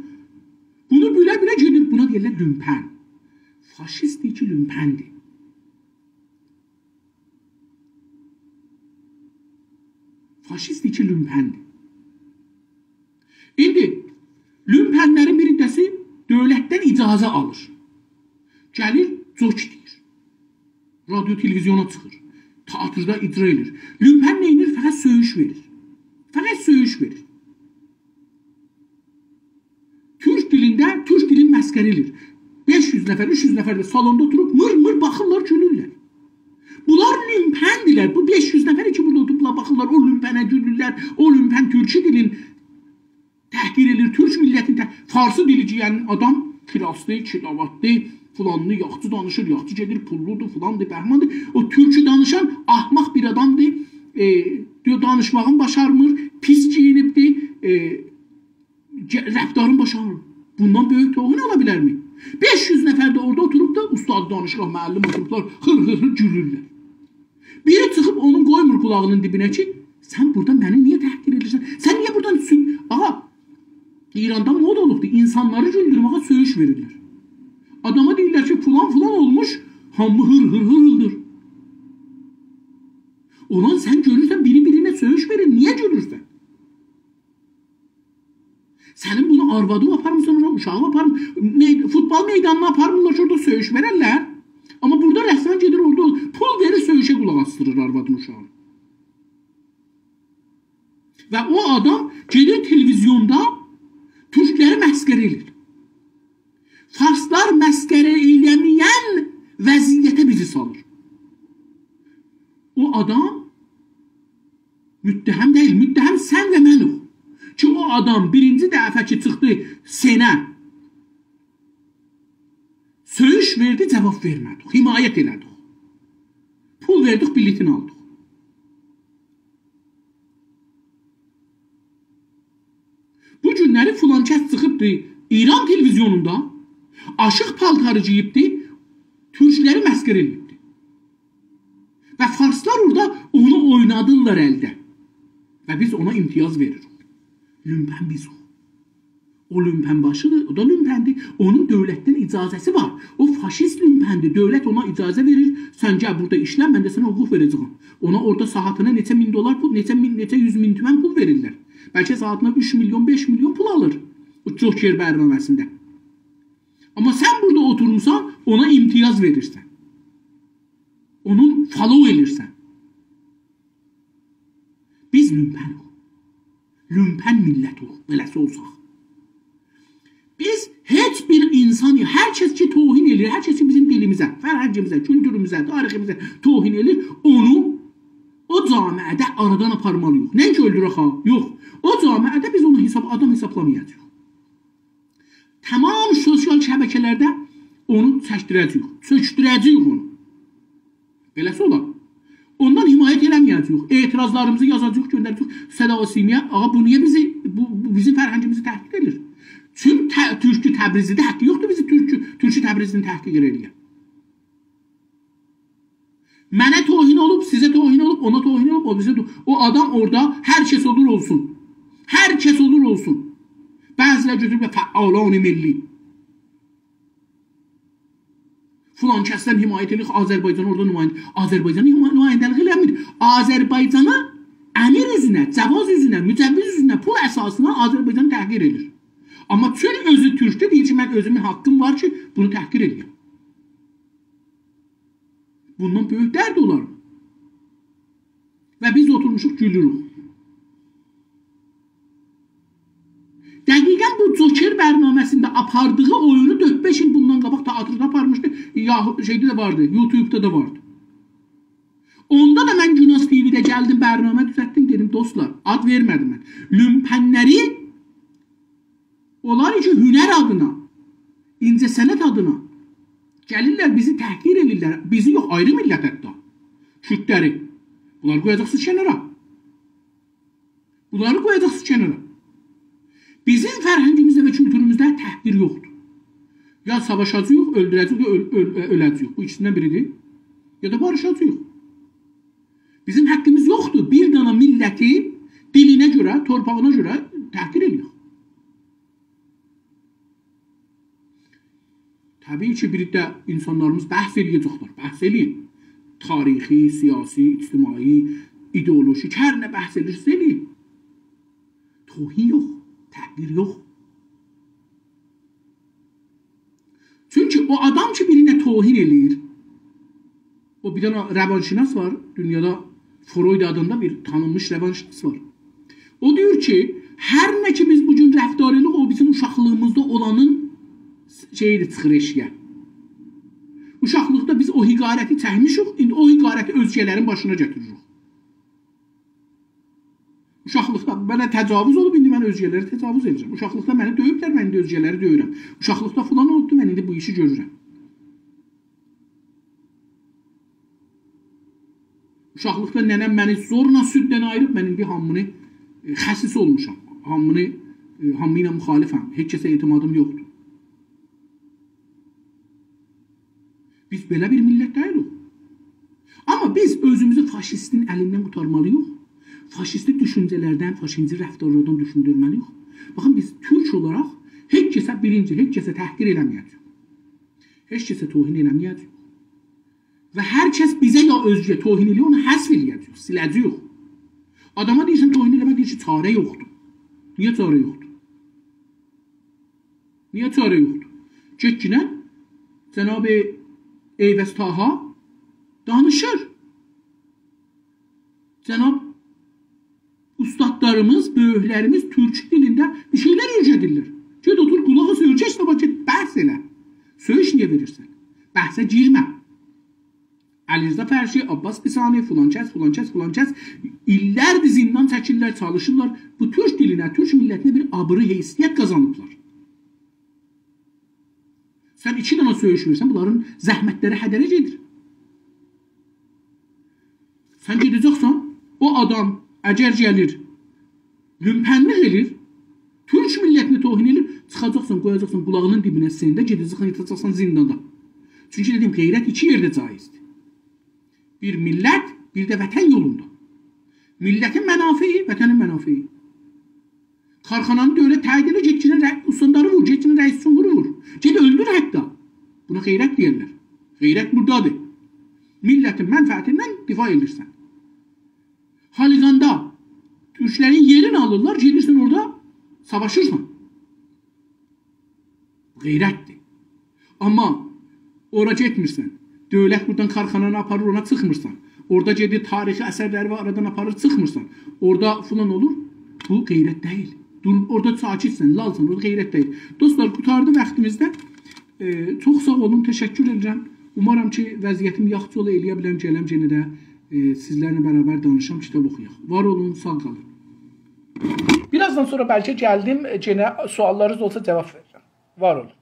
بونو بیله-بیله گئدیر، بونا دئییرلر لومپن. فاشیست دئییر کی، لومپن‌دیر. فاشیست کی، لومپن‌دیر. ایندی لومپن‌لرین بیر حیصه‌سی دؤولتدن اجازه آلیر. گلیر، جوک دئییر. رادیو، تلویزیونا چیخیر. تئاتردا اجرا ائدیر. لومپن نه ائدیر؟ فقط سؤیوش وئریر. فقط سؤیوش وئریر. تورک دیلینده، تورک دیلینی مسخره ائدیر. بئش یوز نفر، اوچ یوز نفر ده سالوندا اوتوروب میر میر باخیرلار، گولورلر. بونلار لومپن‌دیرلر. بو بئش یوز نفر کی، بورادا اوتوروبلار، باخیرلار، او لومپنه گولورلر، او لومپن تورکی دیلین تحقیر ائدیر، تورک میللتین ته-، فارسی دیلی دئین آدام کلاسلی، کراواتلی، فلانلی، یاخشی دانیشیر، یاخشی گئدیر، پوللودور، فلاندیر، بهماندیر. او تورکی دانیشان احمق بیر آدامدیر. ائ، دئییر، دانیشماغین باشارمیر، پیس گئیینیبدیر، ائ، گ-، رفتارین باشارمیر. بوندان بؤیوک توهین اولا بیلرمی؟ بئش یوز نفر ده اورادا اوتوروب دا، استاد دانشگاه، معلم اوتوروبلار، هیر هیر هیر گولورلر. بیری چیخیب اونون قویمور قولاغینین دیبینه کی، سن بورادا منی نییه تحقیر ائدیرسن؟ سن نییه بورادان سو-، آغا، ایراندا مودا اولوبدور، اینسانلاری گولدورمه‌یه سؤیوش وئریرلر. آداما دئییرلر کی، فلان فلان اولموش، هامی هیر هیر هیریلدیر. اولان سن گؤرورسن، بیری بیرینه سؤیوش وئریر، نییه گولورسن؟ سنین بونو آروادین آپارمیسان اورا، اوشاغین آپارم-، می-، فوتبال میدانینا آپارمیرلار کی، اورادا سؤیوش وئررلر. آمما بورادا رسماً گئدیر اورادا پول وئریر، سؤیوشه قولاق آسدیریر آروادین، اوشاغین. و او آدام گئدیر تلویزیوندا تورکلری مسخره ائله‌ییر. فارسلار مسخره ائله‌مه‌ین وضعیته بیزی سالیر. او آدام متهم دئییل، متهم سن و منوخ. کی، او آدام بیرینجی دفعه کی، چیخدی سئنه، سؤیوش وئردی، جاواب وئرمه‌دیک، حمایت ائله‌دیک. پول وئردیک، بلیطینی آلدیق. بو گونلری فلان کس چیخیبدی ایران تلویزیونوندا، آشیق پالتاری گئییبدی، تورکلری مسخره ائله‌ییبدی. و فارسلار اورادا اونو اوینادیرلار الده. و بیز اونا امتیاز وئریریک. لومپن بیزوخ. او لومپن باشیدیر، او دا لومپندیر. اونون دؤولتدن اجازه‌سی وار. او فاشیست لومپندیر. دؤولت اونا اجازه وئریر. سن گل بورادا ایشله، من ده سنه حقوق وئره‌جه‌یم. اونا اورادا ساعاتینا نئچه مین دلار پول، نئچه مین، نئچه یوز مین تومن پول وئریرلر. بلکه ساعاتینا اوچ میلیون، بئش میلیون پول آلیر. او جوکر برنامه‌سینده. آمما سن بورادا اوتورموسان، اونا امتیاز وئریرسن. اونون فالو ائلیرسن. بیز لومپنوخ. لومپن میللتوخ، بئله‌سی اولساق. بیز هئچ بیر اینسان، هر کس کی توهین ائله‌ییر، هر کس کی بیزیم دیلیمیزه، فرهنگیمیزه، کولتوروموزه، تاریخیمیزه توهین ائله‌ییر، اونو او جامعه‌ده آرادان آپارمالی‌ییق. نه‌اینکی اؤلدورک ها، یوخ. او جامعه‌ده بیز اونو حساب، آدام حسابلامایاجاغیق. تمام سوسیال شبکه‌لرده اونو چکدیره‌جه‌ییک، چؤکدوره‌جه‌ییک اونو. بئله‌سی اولا. اوندان حمایت ائله‌مه‌یه‌جه‌ییک. اعتراضلاریمیزی یازاجاغیق، گؤندره‌جه‌ییک صدا و سیمایا. آغا، بو نییه بیزی، بو، بو بیزیم فرهنگیمیزی تحقیر ائدیر؟ چون ته-، تورکو تبریزلی‌ده حقی یوخدور بیزی تورکو، تورکو تبریزلی‌نی تحقیر ائله‌یه. منه توهین اولوب، سیزه توهین اولوب، اونا توهین اولوب، او بیزه تو-، او آدام اورادا هر کس اولور اولسون. هر کس اولور اولسون. بعضی‌لر گؤتوروب فعالان ملی. فلان کسدن حمایت ائله‌ییر، آذربایجان اورادا نماینده-، آذربایجانا حما-، نماینده‌لیک ائله‌میر. آذربایجانا امر اوزونه، جواز اوزونه، مجوز اوزونه، پول اساسینا آذربایجانی تحقیر ائدیر. آمما چون اؤزو تورکدور، دئییر کی، من اؤزومون حقیم وار کی، بونو تحقیر ائله‌یم. بوندان بؤیوک درد اولار؟ و بیز اوتورموشوق، گولوروک. دقیقاً بو جوکر برنامه‌سینده آپاردیغی اویونو دؤرد-بئش ایل بوندان قاباق تئاترده آپارمیشدی. یا شئیده ده واردی، یوتیوبدا دا واردی. اوندا دا من گوناز تی‌وی‌ده گلدیم، برنامه دوزلتدیم، دئدیم، دوستلار، آد وئرمه‌دیم من. لومپن‌لری اونلار کی هنر آدینا، اینجه‌صنعت آدینا گلیرلر، بیزی تحقیر ائدیرلر. بیزی یوخ، آیری میللت حتی. کوردلری. بونلاری قویاجاقسینیز کنارا. بونلاری قویاجاقسینیز کنارا. بیزیم فرهنگیمیزده و کولتوروموزده تحقیر یوخدور. یا ساواشاجاغیق، اؤلدوره‌جه‌ییک، یا اؤل-، اؤل-، اؤله‌جه‌ییک. بو ایکیسیندن بیریدیر. یا دا باریشاجاغیق. بیزیم حقیمیز یوخدور بیر دانا میللتی دیلینه گؤره، تورپاغینا گؤره تحقیر ائله‌یک. طبیعی کی، بیر ده اینسانلاریمیز بحث ائله‌یه‌جکلر. بحث ائله‌یین. تاریخی، سیاسی، اجتماعی، ایدئولوژیک، هر نه بحث ائله‌ییرسیز ائله‌یین. توهین یوخ، تحقیر یوخ. چونکی او آدام کی، بیرینه توهین ائله‌ییر، او بیر دنه روانشناس وار، دونیادا فروید آدیندا بیر تانینمیش روانشناس وار. او دئییر کی، هر نه کی بیز بو گون رفتار ائدیریک، او بیزیم اوشاقلیغیمیزدا اولانین شئییدیر، چیخیر ائشییه. اوشاقلیقدا بیز او حقارتی چکمیشیک، ایندی او حقارتی اؤزگه‌لرین باشینا گتیریریک. اوشاقلیقدا منه تجاوز اولوب، ایندی من اؤزگه‌لره تجاوز ائدیرم. اوشاقلیقدا منی دؤیوبلر، من ایندی اؤزگه‌لری دؤیورم. اوشاقلیقدا فلان اولوبدو، من ایندی بو ایشی گؤرورم. اوشاقلیقدا ننه‌م منی زورلا سوددن آییریب، من ایندی هامینی، ائ، خسیس اولموشام. هامینی، ائ، هامی ایله مخالفم. هئچ کسه اعتمادیم یوخدور. بیز بئله بیر میللت دئییلیک. آمما بیز اؤزوموزو فاشیستین الیندن قورتارمالی‌ییق. فاشیستی دوشونجه‌لردن، فاشیستی رفتارلاردان دوشوندورمه‌لی‌ییک. باخین، بیز تورک اولاراق هئچ کسه بیرینجی، هئچ کسه تحقیر ائله‌مه‌یه‌جه‌ییک. هئچ کسه توهین ائله‌مه‌یه‌جه‌ییک. و هر کس بیزه یا اؤزگه توهین ائله‌ییر، اونو حذف ائله‌یه‌جه‌ییک، سیله‌جه‌ییک. آداما دئییرسن توهین ائله‌مه، دئییر کی، چاره یوخدور. نییه چاره یوخدور؟ نییه چاره یوخدور؟ گئتگینن جناب عیوض طاها دانیشیر. جناب اوستادلاریمیز، بؤیوکلریمیز تورک دیلینده بیر شئیلر اؤیره‌دیرلر. گئت اوتور، قولاق آس، اؤیرش، صاباح گئت بحث ائله. سؤیوش نییه وئریرسن؟ بحثه گیرمه. علیرضا فرشی، عباس لسانی، فلان کس، فلان کس، فلان کس ایللردیر زندان چکیرلر، چالیشیرلار. بو تورک دیلینه، تورک میللتینه بیر آبری، حیثیت قازانیبلار. سن ایکی دنه سؤیوش وئریرسن، بونلارین زحمتلری هدره گئدیر. سن گئده‌جکسن، او آدام اگر گلیر، لومپنلیک ائله‌ییر، تورک میللتینه توهین ائله‌ییر، چیخاجاقسان، قویاجاقسان قولاغینین دیبینه سنده، گئده‌جکسن، یاتاجاقسان زنداندا. چونکی دئدیم، غیرت ایکی یئرده جایزدیر. بیر میللت، بیر ده وطن یولوندا. میللتین منافعی، وطنین منافعی. کارخانانی دؤولت تأیید ائدیر، گئتگینن رئی-، استانداری وور، گئتگینن رئیس جمهورو وور. گئت اؤلدور حتی. بونا غیرت دئیرلر. غیرت بورادادیر. میللتین منفعتیندن دفاع ائدیرسن. هالیقاندا تورکلرین یئرینی آلیرلار، گئدیرسن اورادا ساواشیرسان. غیرتدیر. آمما اورا گئتمیرسن. دؤولت بورادان کارخانانی آپاریر، اونا چیخمیرسان. اورادا گئدیر تاریخی اثرلری وار، آرادان آپاریر، چیخمیرسان. اورادا فلان اولور. بو غیرت دئییل. دور، اورادا ساکتسن، لالسان، اورادا غیرت دئییل. دوستلار، قوتاردی واختیمیز دا. ائ، چوخ ساغ اولون، تشکر ائدیرم. اومارام کی، وضعیتیم یاخشی اولا، ائلیه بیلم، گلم یئنه ده، ائ، سیزلرله برابر دانیشام، کیتاب اوخویاق. وار اولون، ساغ قالین. بیر آزدان سونرا بلکه گلدیم، ائ، یئنه سؤاللارینیز اولسا جواب وئررم. وار اولون.